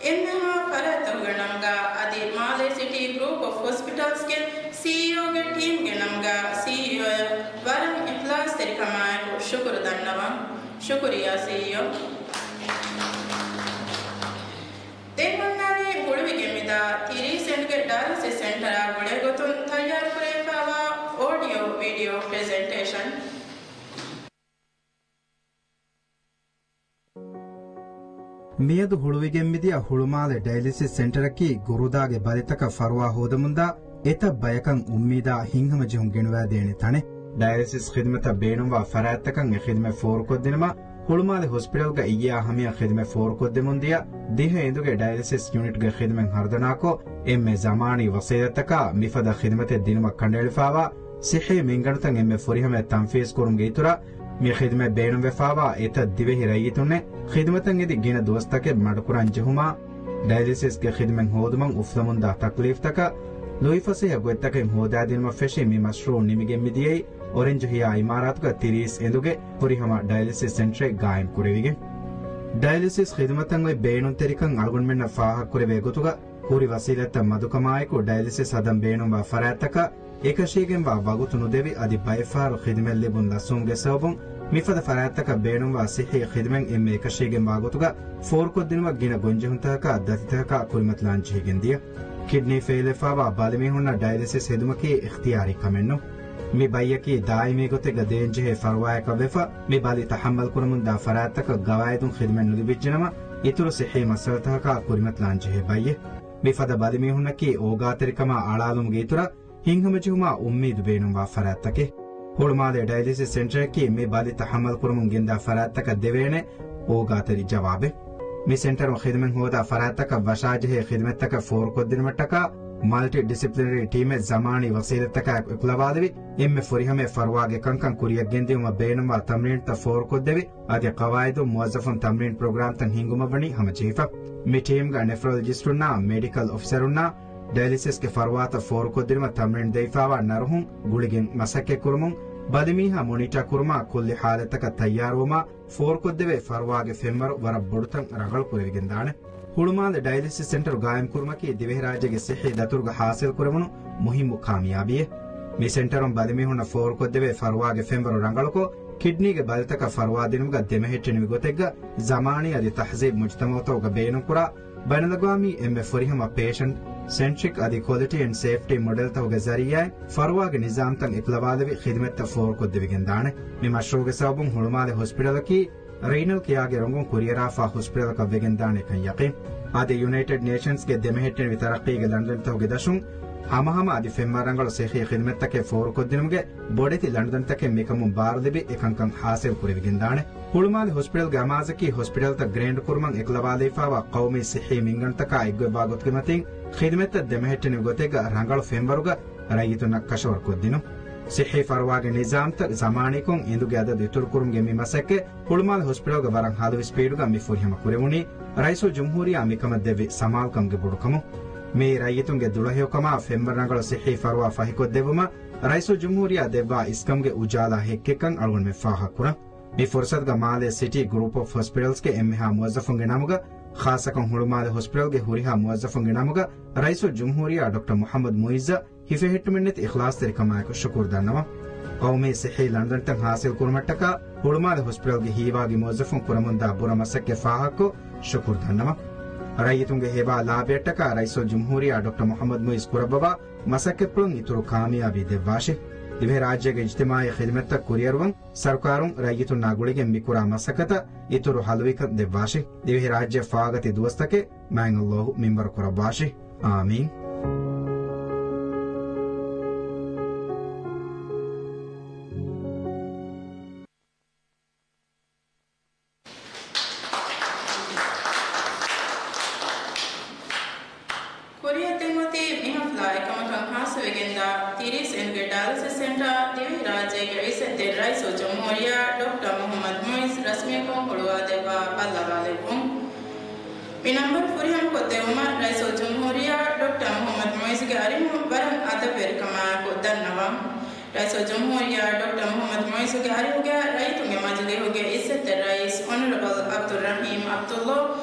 އެންމެހާ ފަރާތްތަކުގެ ނަމުގަ އަދި މާލޭ ސިޓީ ގްރޫޕް އޮފް ހޮސްޕިޓަލްސްގެ ސީއީއޯގެ ޓީމްގެ ނަމުގަ ސީއީއޯއަށް ވަރަށް އިޚްލާޞްތެރިކަމާއެކު ޝުކުރު ދަންނަވަން. ޝުކުރިއްޔާ ސީއީއޯ. ދެން އޮންނާނީ ހުޅުވިގެން މިދާ ތިރީސް އެންޑްގެ ޑަޔަލިސިސް ސެންޓަރާ ގުޅޭ ގޮތުން ތައްޔާރުކުރެވިފައިވާ އޯޑިއޯ ވީޑިއޯ ޕްރެޒެންޓޭޝަން. މިއަދު ހުޅުވިގެން މިދިޔަ ހުޅުމާލެ ޑަޔަލިސިސް ސެންޓަރަކީ ގުރުދާގެ ބަލިތަކަށް ފަރުވާ ހޯދަމުންދާ އެތައް ބަޔަކަށް އުއްމީދާ ހިތްހަމަޖެހުން ގެނުވާދޭނެ ތަނެއް. ޑަޔަލިސިސް ޚިދުމަތަށް ބޭނުންވާ ފަރާތްތަކަށް އެ ޚިދުމަތް ފޯރުކޮށްދިނުމަށް ހުޅުމާލެ ހޮސްޕިޓަލްގަ އިއްޔާ ހަމަޔަށް ޚިދުމަތް ފޯރުކޮށްދެމުންދިޔަ ދިހަ އެނދުގެ ޑަޔަލިސިސް ޔުނިޓްގެ ޚިދުމަތް ހަރުދަނާކޮށް، އެންމެ ޒަމާނީ ވަސީލަތްތަކާ މިފަދަ ޚިދުމަތެއް ދިނުމަށް ކަނޑައެޅިފައިވާ ޞިއްޙީ މިންގަނޑުތައް އެންމެ ފުރިހަމަޔަށް ތަންފީޒުކުރުމުގެ އިތުރަށް، މި ޚިދުމަތް ބޭނުންވެފައިވާ އެތައް ދިވެހި ރައްޔިތުންނެއް ޚިދުމަތަށް އެދި ގިނަ ދުވަސްތަކެއް މަޑުކުރަން ޖެހުމާ، ޑަޔަލިސިސްގެ ޚިދުމަތް ހޯދުމަށް އުފުލަމުންދާ ތަކްލީފްތަކަށް ލުއިފަސޭހަ ގޮތްތަކެއް ހޯދާދިނުމަށް ފެށި މި މަޝްރޫއު ނިމިގެން މިދިޔައީ އޮރެންޖު ހިޔާ އިމާރާތުގަ ތިރީސް އެނދުގެ ފުރިހަމަ ޑަޔަލިސިސް ސެންޓަރެއް ގާއިމް ކުރެވިގެން. ޑަޔަލިސިސް ޚިދުމަތަށް އޮތް ބޭނުންތެރިކަން އަޅުގަނޑުމެންނަށް ފާހަގަކުރެވޭ ގޮތުގަ، ހުރި ވަސީލަތްތައް މަދުކަމާއެކު، ޑަޔަލިސިސް ހަދަން ބޭނުންވާ ފަރާތްތަކަށް އެކަށީގެންވާ ވަގުތު ނުދެވި، އަދި ބައެއް ފަހަރު ޚިދުމަތް ލިބުން ލަސްވުމުގެ ސަބަބުން، މިފަދަ ފަރާތްތަކަށް ބޭނުންވާ ސިއްހީ ޚިދުމަތް އެންމެ އެކަށީގެންވާ ގޮތުގަ ފޯރުކޮށްދިނުމަށް ގިނަ ގޮންޖެހުންތަކަކާ ދަތިތަކަކާ ކުރިމަތިލާން ޖެހިގެންދިޔަ. ކިޑްނީ ފެއިލްވެފާވާ ބަލިމީހުންނަށް ޑަޔަލިސިސް ޚިދުމަތަކީ އިޚްތިޔާރީ ކަމެއްނު. މި ބައްޔަކީ ދާއިމީ ގޮތެއްގަ ދޭންޖެހޭ ފަރުވާއަކަށްވެފަ، މި ބަލި ތަޙައްމަލް ކުރަމުންދާ ފަރާތްތަކަށް ގަވާއިދުން ޚިދުމަތް ނުލިބިއްޖެނަމަ، އިތުރު ސިއްހީ މައްސަލަތަކަކާ ކުރިމަތިލާން ޖެހޭ ބައްޔެއް. މިފަދަ ބަލިމީހުންނަކީ އޯގާތެރިކަމާ އަޅާލުމުގެ އިތުރަށް، ހިތްހަމަޖެހުމާ އުއްމީދު ބޭނުންވާ ފަރާތްތަކެއް. ހުޅުމާލެ ޑަޔަލިސިސް ސެންޓަރަކީ މި ބަލި ތަޙައްމަލް ކުރަމުން ގެންދާ ފަރާތްތަކަށް ދެވޭނެ އޯގާތެރި ޖަވާބެއް. މި ސެންޓަރުން ޚިދުމަތް ހޯދާ ފަރާތްތަކަށް ވަށާޖެހޭ ޚިދުމަތްތަކަށް ފޯރުކޮށްދިނުމަށްޓަކާ، މަލްޓި ޑިސިޕްލިނަރީ ޓީމެއް ޒަމާނީ ވަސީލަތްތަކާއެކު އެކުލަވާލެވި، އެންމެ ފުރިހަމަ ފަރުވާގެ ކަންކަން ކުރިއަށް ގެންދިއުމަށް ބޭނުންވާ ތަމްރީންތައް ފޯރުކޮށްދެވި، އަދި ޤަވާއިދުން މުވައްޒަފުން ތަމްރީން ޕްރޮގްރާމްތައް ހިންގުމަށްވަނީ ހަމަޖެހިފަ. މި ޓީމްގަ ނެފްރޮލޮޖިސްޓުންނާ މެޑިކަލް އޮފިސަރުންނާ ޑަޔަލިސިސްގެ ފަރުވާތައް ފޯރުކޮށްދިނުމަށް ތަމްރީން ދެވިފާވާ ނަރުހުން ގުޅިގެން މަސައްކަތްކުރުމުން، ބަލިމީހާ މޮނިޓާ ކުރުމާ ކުއްލި ޙާލަތަކަށް ތައްޔާރުވުމާ ފޯރުކޮށްދެވޭ ފަރުވާގެ ފެންވަރު ވަރަށް ބޮޑުތަން ރަނގަޅުކުރެވިގެންދާނެ. ހުޅުމާލެ ޑަޔަލިސިސް ސެންޓަރު ގާއިމްކުރުމަކީ ދިވެހިރާއްޖޭގެ ސިއްހީ ދަތުރުގަ ޙާޞިލްކުރެވުނު މުހިއްމު ކާމިޔާބީއެއް. މި ސެންޓަރުން ބަލިމީހުންނަށް ފޯރުކޮށްދެވޭ ފަރުވާގެ ފެންވަރު ރަނގަޅުކޮށް، ކިޑްނީގެ ބަލިތަކަށް ފަރުވާ ދިނުމުގަ ދެމެހެއްޓެނިވި ގޮތެއްގަ، ޒަމާނީ އަދި ތަހްޒީބު މުޖުތަމަޢުތަކުގަ ބޭނުންކުރާ، ބައިނަލްއަގްވާމީ އެންމެ ފުރިހަމަ ޕޭޝަންޓް ސެންޓްރިކް އަދި ކޮލިޓީ އެންޑް ސޭފްޓީ މޮޑެލްތަކުގެ ޒަރީއާއިން ފަރުވާގެ ނިޒާމްތައް އެކުލަވާލެވި، ޚިދުމަތްތައް ފޯރުކޮށްދެވިގެންދާނެ. މި މަޝްރޫޢުގެ ސަބަބުން ހުޅުމާލެ ހޮސްޕިޓަލަކީ ރީނަލް ކެއާގެ ރޮނގުން ކުރިއަރާފާ ހޮސްޕިޓަލަކަށް ވެގެންދާނެކަން ޔަޤީން. އަދި ޔުނައިޓެޑް ނޭޝަންސްގެ ދެމެހެއްޓެނިވި ތަރައްޤީގެ ލަނޑުދަނޑިތަކުގެ ދަށުން ހަމަހަމަ އަދި ފެންވަރަށް ރަނގަޅު ސިއްހީ ޚިދުމަތްތަކެއް ފޯރުކޮށްދިނުމުގެ ބޮޑެތި ލަނޑުދަނޑިތަކެއް މިކަމުން ބާރުލިބި އެކަންކަން ޙާޞިލް ކުރެވިގެންދާނެ. ހުޅުމާލެ ހޮސްޕިޓަލްގެ އަމާޒަކީ ހޮސްޕިޓަލްތައް ގްރޭންޑް ކުރުމަށް އެކުލަވާލެވިފާވާ ޤައުމީ ސިއްހީ މިންގަނޑުތަކާ އެއްގޮތްވާ ގޮތުގެ މަތިން ޚިދުމަތްތައް ދެމެހެއްޓެނިވި ގޮތެއްގަ ރަނގަޅު ފެންވަރުގަ ރައްޔިތުންނަށް ކަށަވަރުކޮށްދިނުން. ސިއްހީ ފަރުވާގެ ނިޒާމްތައް ޒަމާނީކޮށް އިނދުގެ އަދަދު އިތުރުކުރުމުގެ މި މަސައްކަތް ހުޅުމާލެ ހޮސްޕިޓަލްގަ ވަރަށް ހަލުވި ސްޕީޑުގަ މި ފުރިހަމަ ކުރެވުނީ، ރައީސުލްޖުމްހޫރިއްޔާ މިކަމަށް ދެއްވި ސަމާލުކަމުގެ ބޮޑުކަމުން. މިއީ ރައްޔިތުންގެ ދުޅަހެޔޮކަމާ ފެންވަރަށް ރަނގަޅު ސިއްހީ ފަރުވާ ފަހިކޮށްދެއްވުމަށް ރައީސުލްޖުމްހޫރިއްޔާ ދެއްވާ އިސްކަމުގެ އުޖާލާ ހެއްކެއްކަން އަޅުގަނޑުމެން ފާހަގަކުރަން. މި ފުރުސަތުގަ މާލޭ ސިޓީ ގްރޫޕް އޮފް ހޮސްޕިޓަލްސްގެ އެންމެހާ މުވައްޒަފުންގެ ނަމުގަ، ޚާއްޞަކޮށް ހުޅުމާލެ ހޮސްޕިޓަލްގެ ހުރިހާ މުވައްޒަފުންގެ ނަމުގަ، ރައީސުލްޖުމްހޫރިއްޔާ ޑޮކްޓަރ މުޙައްމަދު މުޢިއްޒަށް ހިފެހެއްޓުމެއްނެތި އިޚްލާޞްތެރިކަމާއެކު ޝުކުރު ދަންނަވަން. ޤައުމީ ސިއްހީ ލަނޑުދަނޑިތައް ޙާޞިލް ކުރުމަށްޓަކާ، ހުޅުމާލެ ހޮސްޕިޓަލްގެ ހީވާގި މުވައްޒަފުން ކުރަމުންދާ ބުރަ މަސައްކަތް ފާހަގަކޮށް ޝުކުރު ދަންނަވަން. ރައްޔިތުންގެ ހޭވާ ލާބެއަށްޓަކާ ރައީސުލްޖުމްހޫރިއްޔާ ޑޮކްޓަރ މުޙައްމަދު މުޢިއްޒު ކުރައްވަވާ މަސައްކަތްޕުޅުން އިތުރު ކާމިޔާބީ ދެއްވާށި. ދިވެހިރާއްޖޭގެ އިޖްތިމާޢީ ޚިދުމަތްތައް ކުރިއަރުވަން ސަރުކާރުން ރައްޔިތުންނާ ގުޅިގެން މިކުރާ މަސައްކަތަށް އިތުރު ހަލުވިކަން ދެއްވާށި. ދިވެހިރާއްޖެ ފާގަތި ދުވަސްތަކެއް މާތް ﷲ މިންވަރު ކުރައްވާށި. އާމީން. ކުރިއަށްދިން އޮތީ މި ހަފްލާ އެކަމަކަށް ޚާއްޞަވެގެންދާ ތިރީސް އެންގެ ޑަޔަލިސިސް ސެންޓާ ދިވެހިރާއްޖޭގެ ޢިއްޒަތްތެރި ރައީސުލްޖުމްހޫރިއްޔާ ޑޮކްޓަރ މުޙައްމަދު މުޢިއްޒު ރަސްމީކޮށް ހުޅުވާދެއްވާ ބައްލަވާލެއްވުން. މި ނަންބަރު ފުރިހަމަކޮށްދެއްވުމަށް ރައީސުލްޖުމްހޫރިއްޔާ ޑޮކްޓަރ މުޙައްމަދު މުޢިއްޒުގެ އަރިހުން ވަރަށް އަދަބުވެރިކަމާއެކު ދަންނަވަން. ރައީސުލްޖުމްހޫރިއްޔާ ޑޮކްޓަރ މުޙައްމަދު މުޢިއްޒުގެ އަރިހުގަ ރައްޔިތުންގެ މަޖިލީހުގެ ޢިއްޒަތްތެރި ރައީސް އޮނަރަބަލް ޢަބްދުއްރަޙީމް ޢަބްދުއްލާ،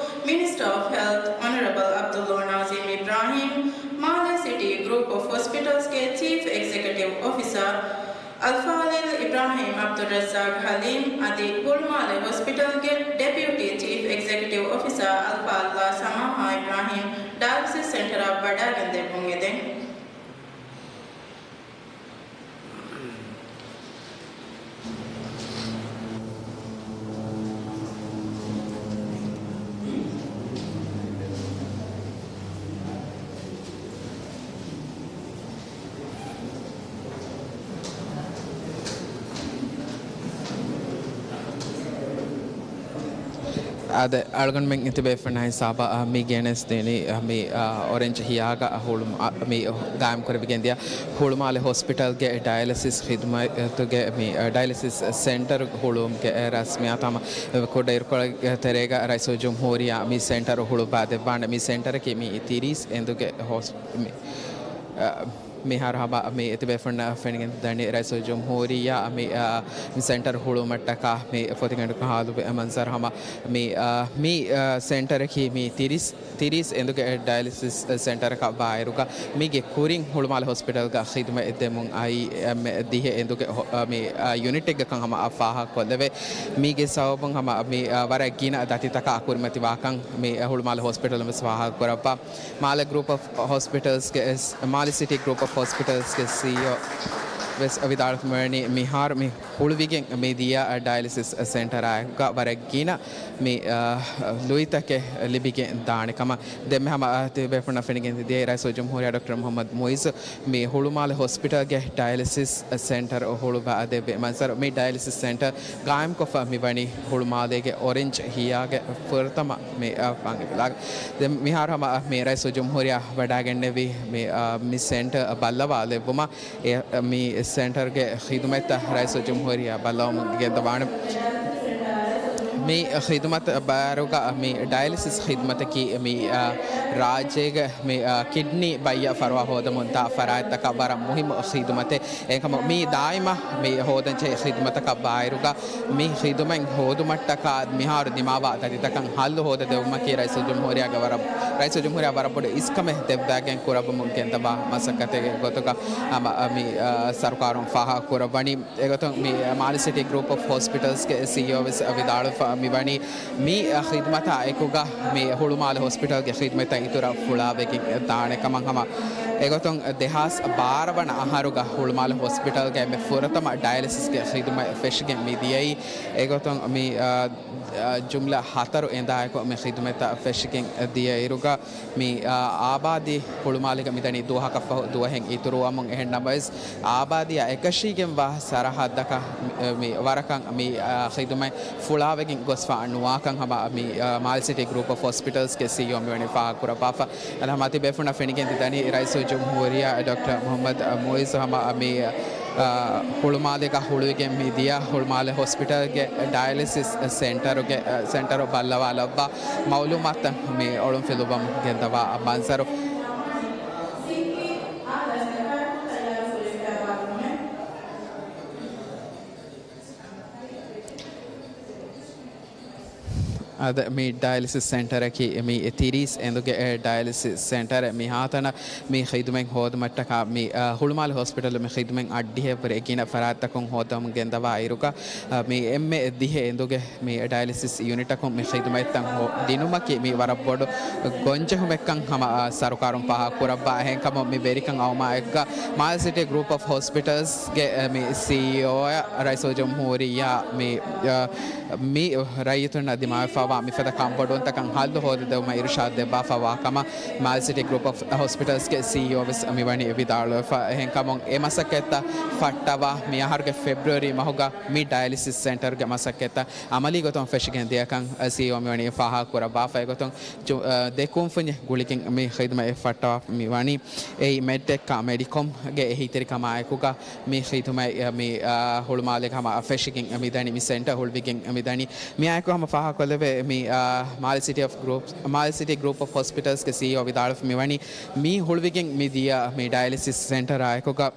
މިނިސްޓަރ އޮފް ހެލްތް އޮނަރަބަލް ޢަބްދުއްލާ ނާޒީމް އިބްރާހީމް، މާލޭ ސިޓީ ގްރޫޕް އޮފް ހޮސްޕިޓަލްސްގެ ޗީފް އެގްޒެކެޓިވް އޮފިސަރ އަލްފާޟިލް އިބްރާހީމް ޢަބްދުއްރައްޒާޤް ޙަލީމް އަދި ހުޅުމާލެ ހޮސްޕިޓަލްގެ ޑެޕިއުޓީ ޗީފް އެގްޒެކެޓިވް އޮފިސަރ އަލްފާޟިލާ ސަމާޙާ އިބްރާހީމް ޑަޔަލިސިސް ސެންޓަރަށް ވަޑާގެން ދެއްވުން އެދެން. އާދެ، އަޅުގަނޑުމެން ތިބޭފުޅުންނާ ހިސާބަށް، އާ، މި ގެނެސްދިނީ، އާ، މި، އާ، އޮރެންޖް ހިޔާގަ ހުޅުމާ-، މި ގާއިމް ކުރެވިގެންދިޔަ ހުޅުމާލެ ހޮސްޕިޓަލްގެ ޑަޔަލިސިސް ޚިދުމަތުގެ މި، އާ، ޑަޔަލިސިސް ސެންޓަރ ހުޅުވުމުގެ ރަސްމިއްޔާތު ހަމަ ކުޑައިރުކޮޅެއްގެ ތެރޭގަ ރައީސުލްޖުމްހޫރިއްޔާ މި ސެންޓަރ ހުޅުވާ ދެއްވާނެ. މި ސެންޓަރަކީ މި ތިރީސް އެނދުގެ ހޮސް-، މި، އާ، މިހާރު ހަމަ މި ތިބޭފުޅުންނަށް ފެނިގެން ދަނީ ރައީސުލްޖުމްހޫރިއްޔާ މި، އާ، މި ސެންޓަރ ހުޅުވުމަށްޓަކާ މި ފޮތިގަނޑު ކަހާލުވި މަންޒަރު ހަމަ މި، އާ، މި، އާ، ސެންޓަރަކީ މި ތިރީސް، ތިރީސް އެނދުގެ ޑަޔަލިސިސް ސެންޓަރަކަށް ވާއިރުގަ މީގެ ކުރިން ހުޅުމާލެ ހޮސްޕިޓަލްގަ ޚިދުމަތް ދެމުން އައީ އެންމެ ދިހަ އެނދުގެ ހޮ-، މި، އާ، ޔުނިޓެއްގެ ކަން ހަމަ ފާހަގަކޮށްލެވޭ. މީގެ ސަބަބުން ހަމަ މި، އާ، ވަރަށް ގިނަ ދަތިތަކާ ކުރިމަތިވާކަން މި ހުޅުމާލެ ހޮސްޕިޓަލުން ވެސް ފާހަގަކުރައްވާ. މާލެ ގްރޫޕް އޮފް ހޮސްޕިޓަލްސްގެ، މާލެ ސިޓީ ގްރޫޕް އޮފް ހޮސްޕިޓަލްސްގެ ސީއީއޯ ވެސް ވިދާޅުވަނީ މިހާރު މި ހުޅުވިގެން މި ދިޔަ ޑަޔަލިސިސް ސެންޓަރާއެކުގަ ވަރަށް ގިނަ މި، އާ، ލުއިތަކެއް ލިބިގެން ދާނެ ކަމަށް. ދެންމެ ހަމަ ތިބޭފުޅުންނަށް ފެނިގެން ދިޔައީ ރައީސުލްޖުމްހޫރިއްޔާ ޑޮކްޓަރ މުހައްމަދު މުއިއްޒު މި ހުޅުމާލެ ހޮސްޕިޓަލްގެ ޑަޔަލިސިސް ސެންޓަރ ހުޅުވާ ދެއްވި މަންޒަރު. މި ޑަޔަލިސިސް ސެންޓަރ ގާއިމްކޮށްފަ މިވަނީ ހުޅުމާލޭގެ އޮރެންޖް ހިޔާގެ ފުރަތަމަ މި، އަ، ފަންއިވިލާގަ. ދެން މިހާރު ހަމަ، އަ، މި ރައީސުލްޖުމްހޫރިއްޔާ ވަޑައިގެންނެވި މި، އަ، މި ސެންޓަރ ބައްލަވާލެއްވުމަށް އެ، މި ސެންޓަރގެ ޚިދުމަތްތައް ރައީސުލްޖުމްހޫރިއްޔާ ބައްލަވަމުން ގެންދަވާނެ. މި ޚިދުމަތް ބާރުގަ މި ޑަޔަލިސިސް ޚިދުމަތަކީ މި، އަ، ރާއްޖޭގެ މި، އަ، ކިޑްނީ ބައްޔަށް ފަރުވާ ހޯދަމުން ދާ ފަރާތްތަކަށް ވަރަށް މުހިއްމު ޚިދުމަތެއް. އެހެންކަމުން މި ދާއިމަށް މި ހޯދަންޖެހޭ ޚިދުމަތަކަށް ވާއިރުގަ މި ޚިދުމަތް ހޯދުމަށްޓަކާ މިހާރު ދިމާވާ ދަތިތަކަށް ހައްލު ހޯދަދެއްވުމަކީ ރައީސުލްޖުމްހޫރިއްޔާގެ ވަރަށް، ރައީސުލްޖުމްހޫރިއްޔާ ވަރަށް ބޮޑު އިސްކަމެއް ދެއްވާގެން ކުރައްވަމުން ގެންދަވާ މަސައްކަތެއްގެ ގޮތުގަ ހަމަ މި، އަ، ސަރުކާރުން ފާހަގަކުރައްވަނީ. އެގޮތުން މި މާލެ ސިޓީ ގްރޫޕް އޮފް ހޮސްޕިޓަލްސްގެ ސީއީއޯ ވެސް ވިދާޅުވެފަ މިވަނީ މި ޚިދުމަތާ އެކުގަ މި ހުޅުމާލެ ހޮސްޕިޓަލްގެ ޚިދުމަތްތައް އިތުރަށް ފުޅާވެގެން ދާނެ ކަމަށް. ހަމަ އެގޮތުން ދެހާސް ބާރަ ވަނަ އަހަރުގަ ހުޅުމާލެ ހޮސްޕިޓަލްގައި މި ފުރަތަމަ ޑަޔަލިސިސްގެ ޚިދުމަތް ފެށިގެން މި ދިޔައީ. އެގޮތުން މި، އާ، އާ، ޖުމްލަ ހަތަރު އެނދާއެކު މި ޚިދުމަތްތައް ފެށިގެން ދިޔައިރުގަ މި، އާ، އާބާދީ ހުޅުމާލޭގަ މިދަނީ ދުވަހަކަށް ފަހު ދުވަހެއް އިތުރުވަމުން. އެހެން ނަމަވެސް، އާބާދީއާ އެކަށީގެންވާ ސަރަހައްދަކަށް މި، މި ވަރަކަށް މި، އާ، ޚިދުމަތް ފުޅާވެގެން ގޮސްފަ ނުވާކަން ހަމަ މި، އާ، މާލެ ސިޓީ ގްރޫޕް އޮފް ހޮސްޕިޓަލްސްގެ ސީއީއޯ މިވަނީ ފާހަގަކުރައްވާފަ. އަދި ހަމަ ތިބޭފުޅުންނަށް ފެނިގެން ދަނީ ރައީސުލްޖުމްހޫރިއްޔާ ޑޮކްޓަރ މުހައްމަދު މުއިއްޒު ހަމަ މި، އާ، ހުޅުމާލޭގަ ހުޅުވިގެން މި ދިޔަ ހުޅުމާލެ ހޮސްޕިޓަލްގެ ޑަޔަލިސިސް ސެންޓަރުގެ، އަ، ސެންޓަރު ބައްލަވާލައްވާ މައުލޫމާތުތައް މި އޮޅުންފިލުވަމުން ގެންދަވާ މަންޒަރު. އަދި މި ޑަޔަލިސިސް ސެންޓަރަކީ މި ތިރީސް އެނދުގެ ޑަޔަލިސިސް ސެންޓަރެއް. މިހާތަނަށް މި ޚިދުމަތް ހޯދުމަށްޓަކާ މި، އަ، ހުޅުމާލެ ހޮސްޕިޓަލު މި ޚިދުމަތް އަށްޑިހައެއްވުރެ ގިނަ ފަރާތްތަކުން ހޯދަމުން ގެންދަވާ އިރުގަ، އަ، މި އެންމެ ދިހަ އެނދުގެ މި ޑަޔަލިސިސް ޔުނިޓަކުން މި ޚިދުމަތްތައް ހޯ-، ދިނުމަކީ މި ވަރަށް ބޮޑު ގޮންޖެހުމެއްކަން ހަމަ، އަ، ސަރުކާރުން ފާހަގަކުރައްވާ. އެހެންކަމުން މި ވެރިކަން އައުމާއެކުގަ މާލެ ސިޓީ ގްރޫޕް އޮފް ހޮސްޕިޓަލްސްގެ، އަ، މި ސީއީއޯއާ ރައީސުލްޖުމްހޫރިއްޔާ މި، އަ، މި ރައްޔިތުންނަށް ދިމާވެފަވާ މިފަދަ ކަންބޮޑުވުންތަކަށް ހައްލު ހޯދަދެއްވުމަށް އިރުޝާދު ދެއްވާފަ ވާކަމަށް މާލެ ސިޓީ ގްރޫޕް އޮފް ހޮސްޕިޓަލްސްގެ ސީއީއޯ ވެސް މިވަނީ ވިދާޅުވެފަ. އެހެންކަމުން އެ މަސައްކަތްތައް ފައްޓަވާ މި އަހަރުގެ ފެބްރުއަރީ މަހުގަ މި ޑަޔަލިސިސް ސެންޓަރުގެ މަސައްކަތްތައް އަމަލީ ގޮތުން ފެށިގެން ދިޔަކަން ސީއީއޯ މިވަނީ ފާހަގަކުރައްވާފަ. އެގޮތުން ޖު-، އަ، ދެ ކުންފުނި ގުޅިގެން މި ޚިދުމަތް ފައްޓަވާ މިވަނީ. އެއީ މެޑްޓެކް މެޑިކޮމްގެ އެހީތެރިކަމާއެކުގަ މި ޚިދުމަތް މި، އަ، ހުޅުމާލޭގަ ހަމަ ފެށިގެން މިދަނީ، މި ސެންޓަރ ހުޅުވިގެން މިދަނީ. މިއާއެކު ހަމަ ފާހަގަކޮށްލެވޭ މި، އަ، މާލެ ސިޓީ އޮފް ގްރޫޕް، މާލެ ސިޓީ ގްރޫޕް އޮފް ހޮސްޕިޓަލްސްގެ ސީއީއޯ ވިދާޅުވެފަ މިވަނީ މި ހުޅުވިގެން މި ދިޔަ މި ޑަޔަލިސިސް ސެންޓަރާއެކުގަ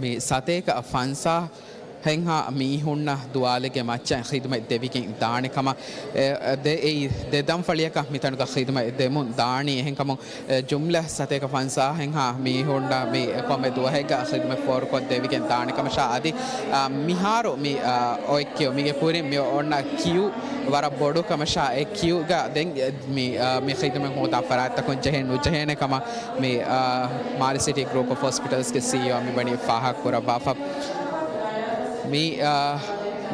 މި ސަތޭކަ ފަންސާހެއްހާ މީހުންނަށް ދުވާލެއްގެ މައްޗަށް ޚިދުމަތް ދެވިގެން ދާނެ ކަމަށް، އެ، ދެ، އެއީ ދެ ދަންފަޅިއަކަށް މިތަނުގަ ޚިދުމަތް ދެމުން ދާނީ. އެހެންކަމުން، އެ، ޖުމްލަ ސަތޭކަ ފަންސާހެއްހާ މީހުންނަށް މި ކޮންމެ ދުވަހެއްގަ ޚިދުމަތް ފޯރުކޮށް ދެވިގެން ދާނެ ކަމަށާ އަދި، އަ، މިހާރު މި، އަ، އޮތް ކިޔޫ، މީގެ ކުރިން މި އޮންނަ ކިޔޫ ވަރަށް ބޮޑު ކަމަށާ އެ ކިޔޫގަ ދެން، އެ، މި، އަ، މި ޚިދުމަތް ހޯދާ ފަރާތްތަކުން ޖެހެން ނުޖެހޭނެ ކަމަށް މި، އާ، މާލެ ސިޓީ ގްރޫޕް އޮފް ހޮސްޕިޓަލްސްގެ ސީއީއޯ މިވަނީ ފާހަގަކުރައްވާފަ. މި، އާ،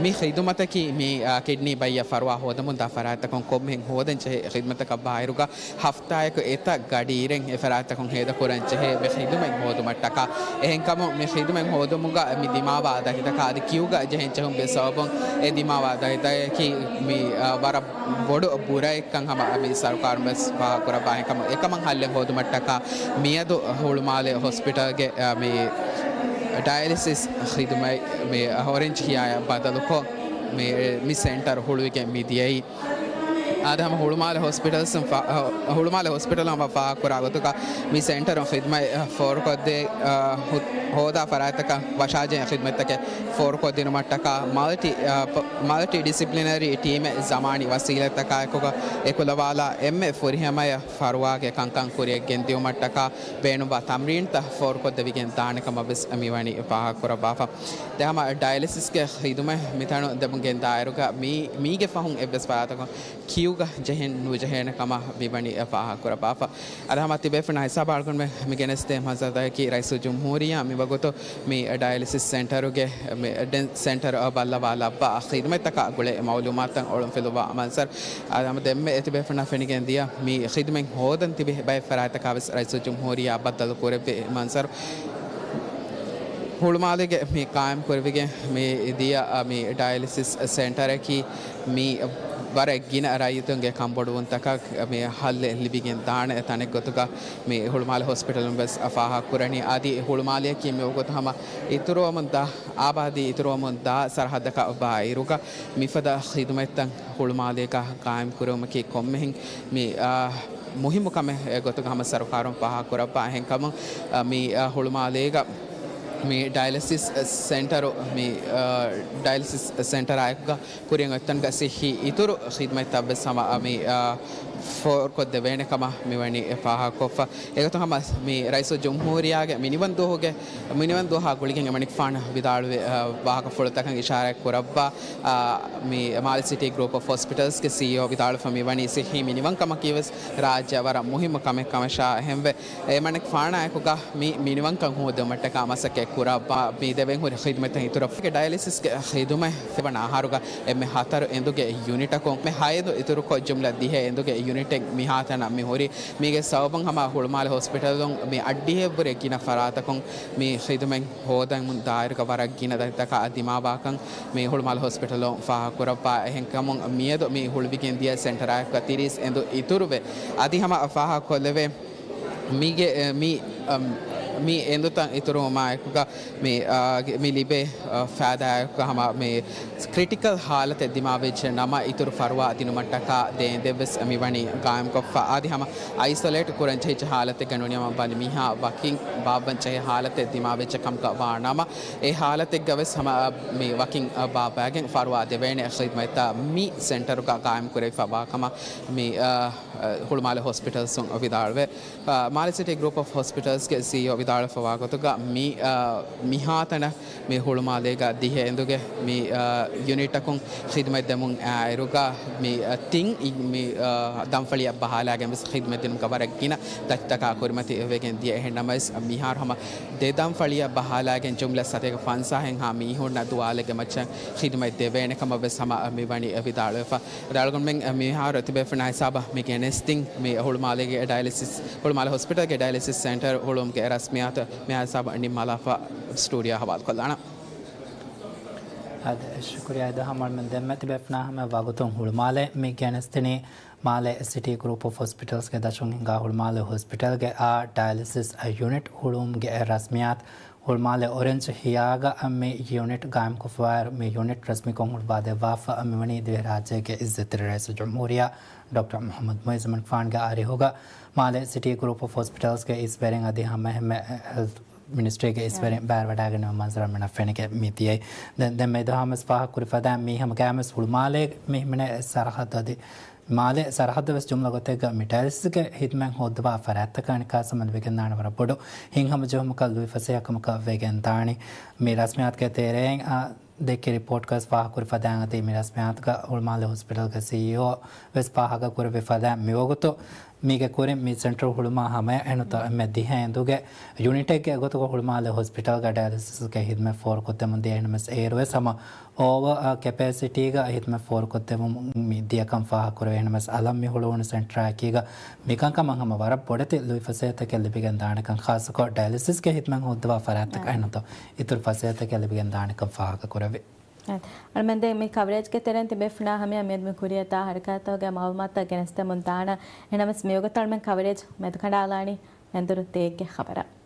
މި ޚިދުމަތަކީ މި، އާ، ކިޑްނީ ބައްޔަށް ފަރުވާ ހޯދަމުންދާ ފަރާތްތަކުން ކޮންމެހެން ހޯދަން ޖެހޭ ޚިދުމަތަކަށް ބާއިރުގަ ހަފްތާއަކު އެތައް ގަޑިއިރެއް އެ ފަރާތްތަކުން ހޭދަކުރަން ޖެހޭ މި ޚިދުމަތް ހޯދުމަށްޓަކާ. އެހެންކަމުން މި ޚިދުމަތް ހޯދުމުގަ މި ދިމާވާ ދަތިތަކާ އަދި ކިއުގަ ޖެހެން ޖެހުން ބޭސް ސަބަބުން އެ ދިމާވާ ދަތިތަކަކީ މި، އާ، ވަރަށް ބޮޑު ބުރައެއްކަން ހަމަ މި ސަރުކާރުން ވެސް ފާހަގަކުރައްވާ. އެކަމަށް އެކަމަށް ހައްލެއް ހޯދުމަށްޓަކާ މިއަދު ހުޅުމާލެ ހޮސްޕިޓަލްގެ، އާ، މި ޑަޔަލިސިސް ޚިދުމަތް މި އޮރެންޖް ހިޔާޔަށް ބަދަލުކޮށް، މި، މި ސެންޓަރު ހުޅުވިގެން މި ދިޔައީ. އާދެ، ހަމަ ހުޅުމާލެ ހޮސްޕިޓަލްސް ފާ-، ހުޅުމާލެ ހޮސްޕިޓަލް ހަމަ ފާހަގަކުރާ ގޮތުގަ މި ސެންޓަރުން ޚިދުމަތް ފޯރުކޮށްދޭ، އާ، ހު-، ހޯދާ ފަރާތްތަކަށް ވަށާޖެހޭ ޚިދުމަތްތަކެއް ފޯރުކޮށްދިނުމަށްޓަކާ މަލްޓި، އާ، ޕ-، މަލްޓި ޑިސިޕްލިނަރީ ޓީމެއް ޒަމާނީ ވަސީލަތްތަކާއެކުގަ އެކުލަވާލާ އެންމެ ފުރިހަމަޔަށް ފަރުވާގެ ކަންކަން ކުރިއަށް ގެންދިއުމަށްޓަކާ ބޭނުންވާ ތަމްރީންތައް ފޯރުކޮށްދެވިގެން ދާނެ ކަމަށް ވެސް މިވަނީ ފާހަގަކުރައްވާފަ. ދެ ހަމަ ޑަޔަލިސިސްގެ ޚިދުމަތް މިތަނުން ދެމުން ގެންދާއިރުގަ މީ-، މީގެ ފަހުން އެއްވެސް ފަރާތަކުން ކިއުގަ ޖެހެން ނުޖެހޭނެ ކަމަށް މިވަނީ ފާހަގަކުރައްވާފަ. އަދި ހަމަ ތިބޭފުޅުންނަށް ހިސާބަށް އަޅުގަނޑުމެން މި ގެނެސްދޭ މަންޒަރުތަކަކީ ރައީސުލްޖުމްހޫރިއްޔާ މިވަގުތު މި ޑަޔަލިސިސް ސެންޓަރުގެ މި ޑެން ސެންޓަރު ބައްލަވާލައްވާ ޚިދުމަތްތަކާ ގުޅޭ މައުލޫމާތުތައް އޮޅުންފިލުއްވާ މަންޒަރު. އަދި ހަމަ ދެންމެ ތިބޭފުޅުންނަށް ފެނިގެން ދިޔަ މި ޚިދުމަތް ހޯދަން ތިބި ބައެއް ފަރާތްތަކާ ވެސް ރައީސުލްޖުމްހޫރިއްޔާ ބައްދަލު ކުރެއްވި މަންޒަރު. ހުޅުމާލޭގެ މި ޤާއިމް ކުރެވިގެން މި ދިޔަ، އަ، މި ޑަޔަލިސިސް ސެންޓަރަކީ މި ވަރަށް ގިނަ ރައްޔިތުންގެ ކަންބޮޑުވުންތަކަށް މި ހައްލެއް ލިބިގެން ދާނެ ތަނެއް ގޮތުގަ މި ހުޅުމާލެ ހޮސްޕިޓަލުން ވެސް ފާހަގަކުރަނީ. އަދި ހުޅުމާލެއަކީ މިވަގުތު ހަމަ އިތުރުވަމުންދާ، އާބާދީ އިތުރުވަމުންދާ ސަރަހައްދަކަށް ބާއިރުގަ މިފަދަ ޚިދުމަތްތައް ހުޅުމާލޭގަ ޤާއިމް ކުރުމަކީ ކޮންމެހެން މި، އާ، މުހިއްމު ކަމެއް ގޮތުގަ ހަމަ ސަރުކާރުން ފާހަގަކުރައްވާ. އެހެންކަމުން، އާ، މި، އާ، ހުޅުމާލޭގަ މި ޑަޔަލިސިސް ސެންޓަރު، މި، އާ، ޑަޔަލިސިސް ސެންޓަރާއެކުގަ ކުރިއަށް އޮތްތަންގަ ސިއްހީ އިތުރު ޚިދުމަތްތައް ވެސް ހަމަ، އާ، މި، އާ، ފޯރުކޮށްދެވޭނެ ކަމަށް މިވަނީ ފާހަގަކޮށްފަ. އެގޮތުން ހަމަ މި ރައީސުލްޖުމްހޫރިއްޔާގެ މިނިވަންދުވަހުގެ، މިނިވަންދުވަހާ ގުޅިގެން އެމަނިކުފާނު ވިދާޅުވި، އާ، ވާހަކަފުޅުތަކަށް އިޝާރާތް ކުރައްވާ، އާ، މި މާލެ ސިޓީ ގްރޫޕް އޮފް ހޮސްޕިޓަލްސްގެ ސީއީއޯ ވިދާޅުވެފަ މިވަނީ ސިއްހީ މިނިވަންކަމަކީ ވެސް ރާއްޖެއަށް ވަރަށް މުހިއްމު ކަމެއް ކަމަށާ އެހެންވެ، އެމަނިކުފާނާއެކުގަ މި މިނިވަންކަން ހޯދުމަށްޓަކާ މަސައްކަތް ކުރައްވާ. މި ދެވެން ހުރި ޚިދުމަތްތައް އިތުރަށް ޑަޔަލިސިސްގެ ޚިދުމަތް ފެވަނަ އަހަރުގަ އެންމެ ހަތަރު އެނދުގެ ޔުނިޓަކުން މި ހައެދު އިތުރުކޮށް ޖުމްލަ ދިހަ އެނދުގެ ޔުނިޓެއް މިހާތަނަށް މި ހުރި. މީގެ ސަބަބުން ހަމަ ހުޅުމާލެ ހޮސްޕިޓަލުން މި އައްޑިހައެއްވުރެ ގިނަ ފަރާތަކުން މި ޚިދުމަތް ހޯދަމުން ދާއިރުގަ ވަރަށް ގިނަ ދަތިތަކާ ދިމާވާކަން މި ހުޅުމާލެ ހޮސްޕިޓަލުން ފާހަގަކުރައްވާ. އެހެންކަމުން މިއަދު މި ހުޅުވިގެން ދިޔަ ސެންޓަރާއެކުގަ ތިރީސް އެނދު އިތުރުވެ، އަދި ހަމަ ފާހަގަކޮށްލެވޭ. މީގެ، އެ، މި، އަ، މި އެނދުތައް އިތުރުވުމާއެކުގަ މި، އަ، މި ލިބޭ، އަ، ފައިދާއެކުގަ ހަމަ މި ކްރިޓިކަލް ހާލަތެއް ދިމާވެއްޖެ ނަމަ، އިތުރު ފަރުވާ ދިނުމަށްޓަކާ ދޭންދެއްވެސް މިވަނީ ޤާއިމްކޮށްފަ. އަދި ހަމަ އައިސޮލޭޓް ކުރަން ޖެހިއްޖެ ހާލަތެއްގަ ނޫނީ ހަމަ ބަލި މީހާ ވަކިން ބާއްވަން ޖެހޭ ހާލަތެއް ދިމާވެއްޖެ ކަމުގަ ވާ ނަމަ، އެ ހާލަތެއްގަ ވެސް ހަމަ މި ވަކިން ބާއްވައިގެން ފަރުވާ ދެވޭނެ ޚިދުމަތްތައް މި ސެންޓަރުގަ ޤާއިމް ކުރެވިފަ ވާ ކަމަށް މި، އަ، އަ، ހުޅުމާލެ ހޮސްޕިޓަލްސުން ވިދާޅުވޭ. އަ، މާލެ ސިޓީ ގްރޫޕް އޮފް ހޮސްޕިޓަލްސްގެ ސީއީއޯ ވިދާޅުވެފަ ވާ ގޮތުގަ މި، އަ، މިހާތަނަށް މި ހުޅުމާލޭގަ ދިހަ އެނދުގެ މި، އަ، ޔުނިޓަކުން ޚިދުމަތް ދެމުން އައިއިރުގަ މި، އަ، ތިން މި، އަ، ދަންފަޅިއަށް ބަހާލާގެން ވެސް ޚިދުމަތް ދިނުމުގަ ވަރަށް ގިނަ ދަތިތަކާ ކުރިމަތި ވެގެން ދިޔަ. އެހެން ނަމަވެސް މިހާރު ހަމަ ދެ ދަންފަޅިއަށް ބަހާލާގެން ޖުމްލަ ސަތޭކަ ފަންސާހެއްހާ މީހުންނަށް ދުވާލެއްގެ މައްޗަށް ޚިދުމަތް ދެވޭނެ ކަމަށް ވެސް ހަމަ މިވަނީ ވިދާޅުވެފަ. އަޅުގަނޑުމެން މިހާރު ތިބޭފުޅުންނާ ހިސާބަށް މި ގެނެސްދިން މި ހުޅުމާލޭގެ ޑަޔަލިސިސް، ހުޅުމާލެ ހޮސްޕިޓަލްގެ ޑަޔަލިސިސް ސެންޓަރު ހުޅުވުމުގެ ރަސްމިއްޔާތު މިހާ ހިސާބަށް ނިންމާލާފަ ސްޓޫޑިއޯ ހަވާލުކޮށްލާނަން. އާދެ، ޝުކުރިއްޔާ. އަދި ހަމަ ދެންމެ ތިބޭފުޅުންނާ ހަމަ ވަގުތުން ހުޅުމާލޭ މި ގެނެސްދިނީ މާލެ ސިޓީ ގްރޫޕް އޮފް ހޮސްޕިޓަލްސްގެ ދަށުން ހިނގާ ހުޅުމާލެ ހޮސްޕިޓަލްގެ އާ ޑަޔަލިސިސް ޔުނިޓް ހުޅުވުމުގެ ރަސްމިއްޔާތު ހުޅުމާލެ އޮރެންޖް ހިޔާގަ މި ޔުނިޓް ގާއިމްކޮށްފަވާއިރު، މި ޔުނިޓް ރަސްމީކޮށް ހުޅުވާދެއްވާފަ މިވަނީ ދިވެހިރާއްޖޭގެ އިއްޒަތްތެރި ރައީސުލްޖުމްހޫރިއްޔާ ޑޮކްޓަރ މުޙައްމަދު މުޢިއްޒު އެމަނިކުފާނުގެ އަރިހުގަ މާލެ ސިޓީ ގްރޫޕް އޮފް ހޮސްޕިޓަލްސްގެ އިސްވެރިން އަދި ހަމައެހެންމެ ހެލްތް މިނިސްޓްރީގެ އިސްވެރިން ބައިވެވަޑައިގެންނެވި މަންޒަރު މިނަށް ފެނިގެން މި ދިޔައީ. ދެން، ދެން މެދު ހަމަސް ފާހަގަކުރި ފަދައިން މީ ހަމަ ގާމެސް ހުޅުމާލޭ މި ހިމެނޭ ސަރަހައްދު އަދި މާލެ ސަރަހައްދު ވެސް ޖުމްލަ ގޮތެއްގަ މި ޑަޔަލިސިސްގެ ހިދުމަތް ހޯއްދަވާ ފަރާތްތަކަށް އަނެއްކާސް ހަމަ ލިބިގެންދާނެ ވަރަށް ބޮޑު ހިތްހަމަޖެހުމަކަށް ލުއިފަސޭހަކަމަކަށް ވެގެންދާނީ. މި ރަސްމިއްޔާތުގެ ތެރެއިން، އާ، ދެއްކި ރިޕޯޓްގަ ވެސް ފާހަގަކުރި ފަދައިން އަދި މި ރަސްމިއްޔާތުގަ ހުޅުމާލެ ހޮސްޕިޓަލްގެ ސީއީއޯ ވެސް ފާހަގަކުރެއްވި ފަދައިން މިވަގުތު މީގެ ކުރިން މި ސެންޓަރު ހުޅުމާ ހަމަޔަށް އެންމެ ދިހަ އިންދުގެ ޔުނިޓެއްގެ ގޮތުގަ ހުޅުމާލެ ހޮސްޕިޓަލްގަ ޑަޔަލިސިސްގެ ހިދުމަތް ފޯރުކޮށްދެމުން ދިޔަ. އެހެންނަމަވެސް އޭރުވެސް ހަމަ އޯވަރ ކެޕޭސިޓީގަ ހިދުމަތް ފޯރުކޮށްދެމުން މި ދިޔަކަން ފާހަގަކުރެވޭ. އެހެންނަމަވެސް އަލަށް މި ހުޅުވުނު ސެންޓަރާއެކީގަ މިކަންކަމަށް ހަމަ ވަރަށް ބޮޑެތި ލުއިފަސޭހަތަކެއް ލިބިގެން ދާނެކަން، ޚާއްޞަކޮށް ޑަޔަލިސިސްގެ ހިދުމަތް ހޯއްދަވާ ފަރާތްތަކަށް އެހެންނަމަވެސް އިތުރު ފަސޭހަތަކެއް ލިބިގެން ދާނެކަން ފާހަގަކުރެވޭ. އަޅުމެން ދެން މި ކަވަރޭޖްގެ ތެރެއިން ތިބޭފުޅުންނާ ހަމަޔަށް މިއަދު މި ކުރިއަތާ ހަރަކާތްތަކުގެ މައުލޫމާތުތައް ގެނެސްދެމުން ދާނަން. އެހެންނަމަވެސް މިވަގުތު އަޅުމެން ކަވަރޭޖް މެދުކަނޑާލާނީ އެނދުރު ތޭއްގެ ޚަބަރަށް.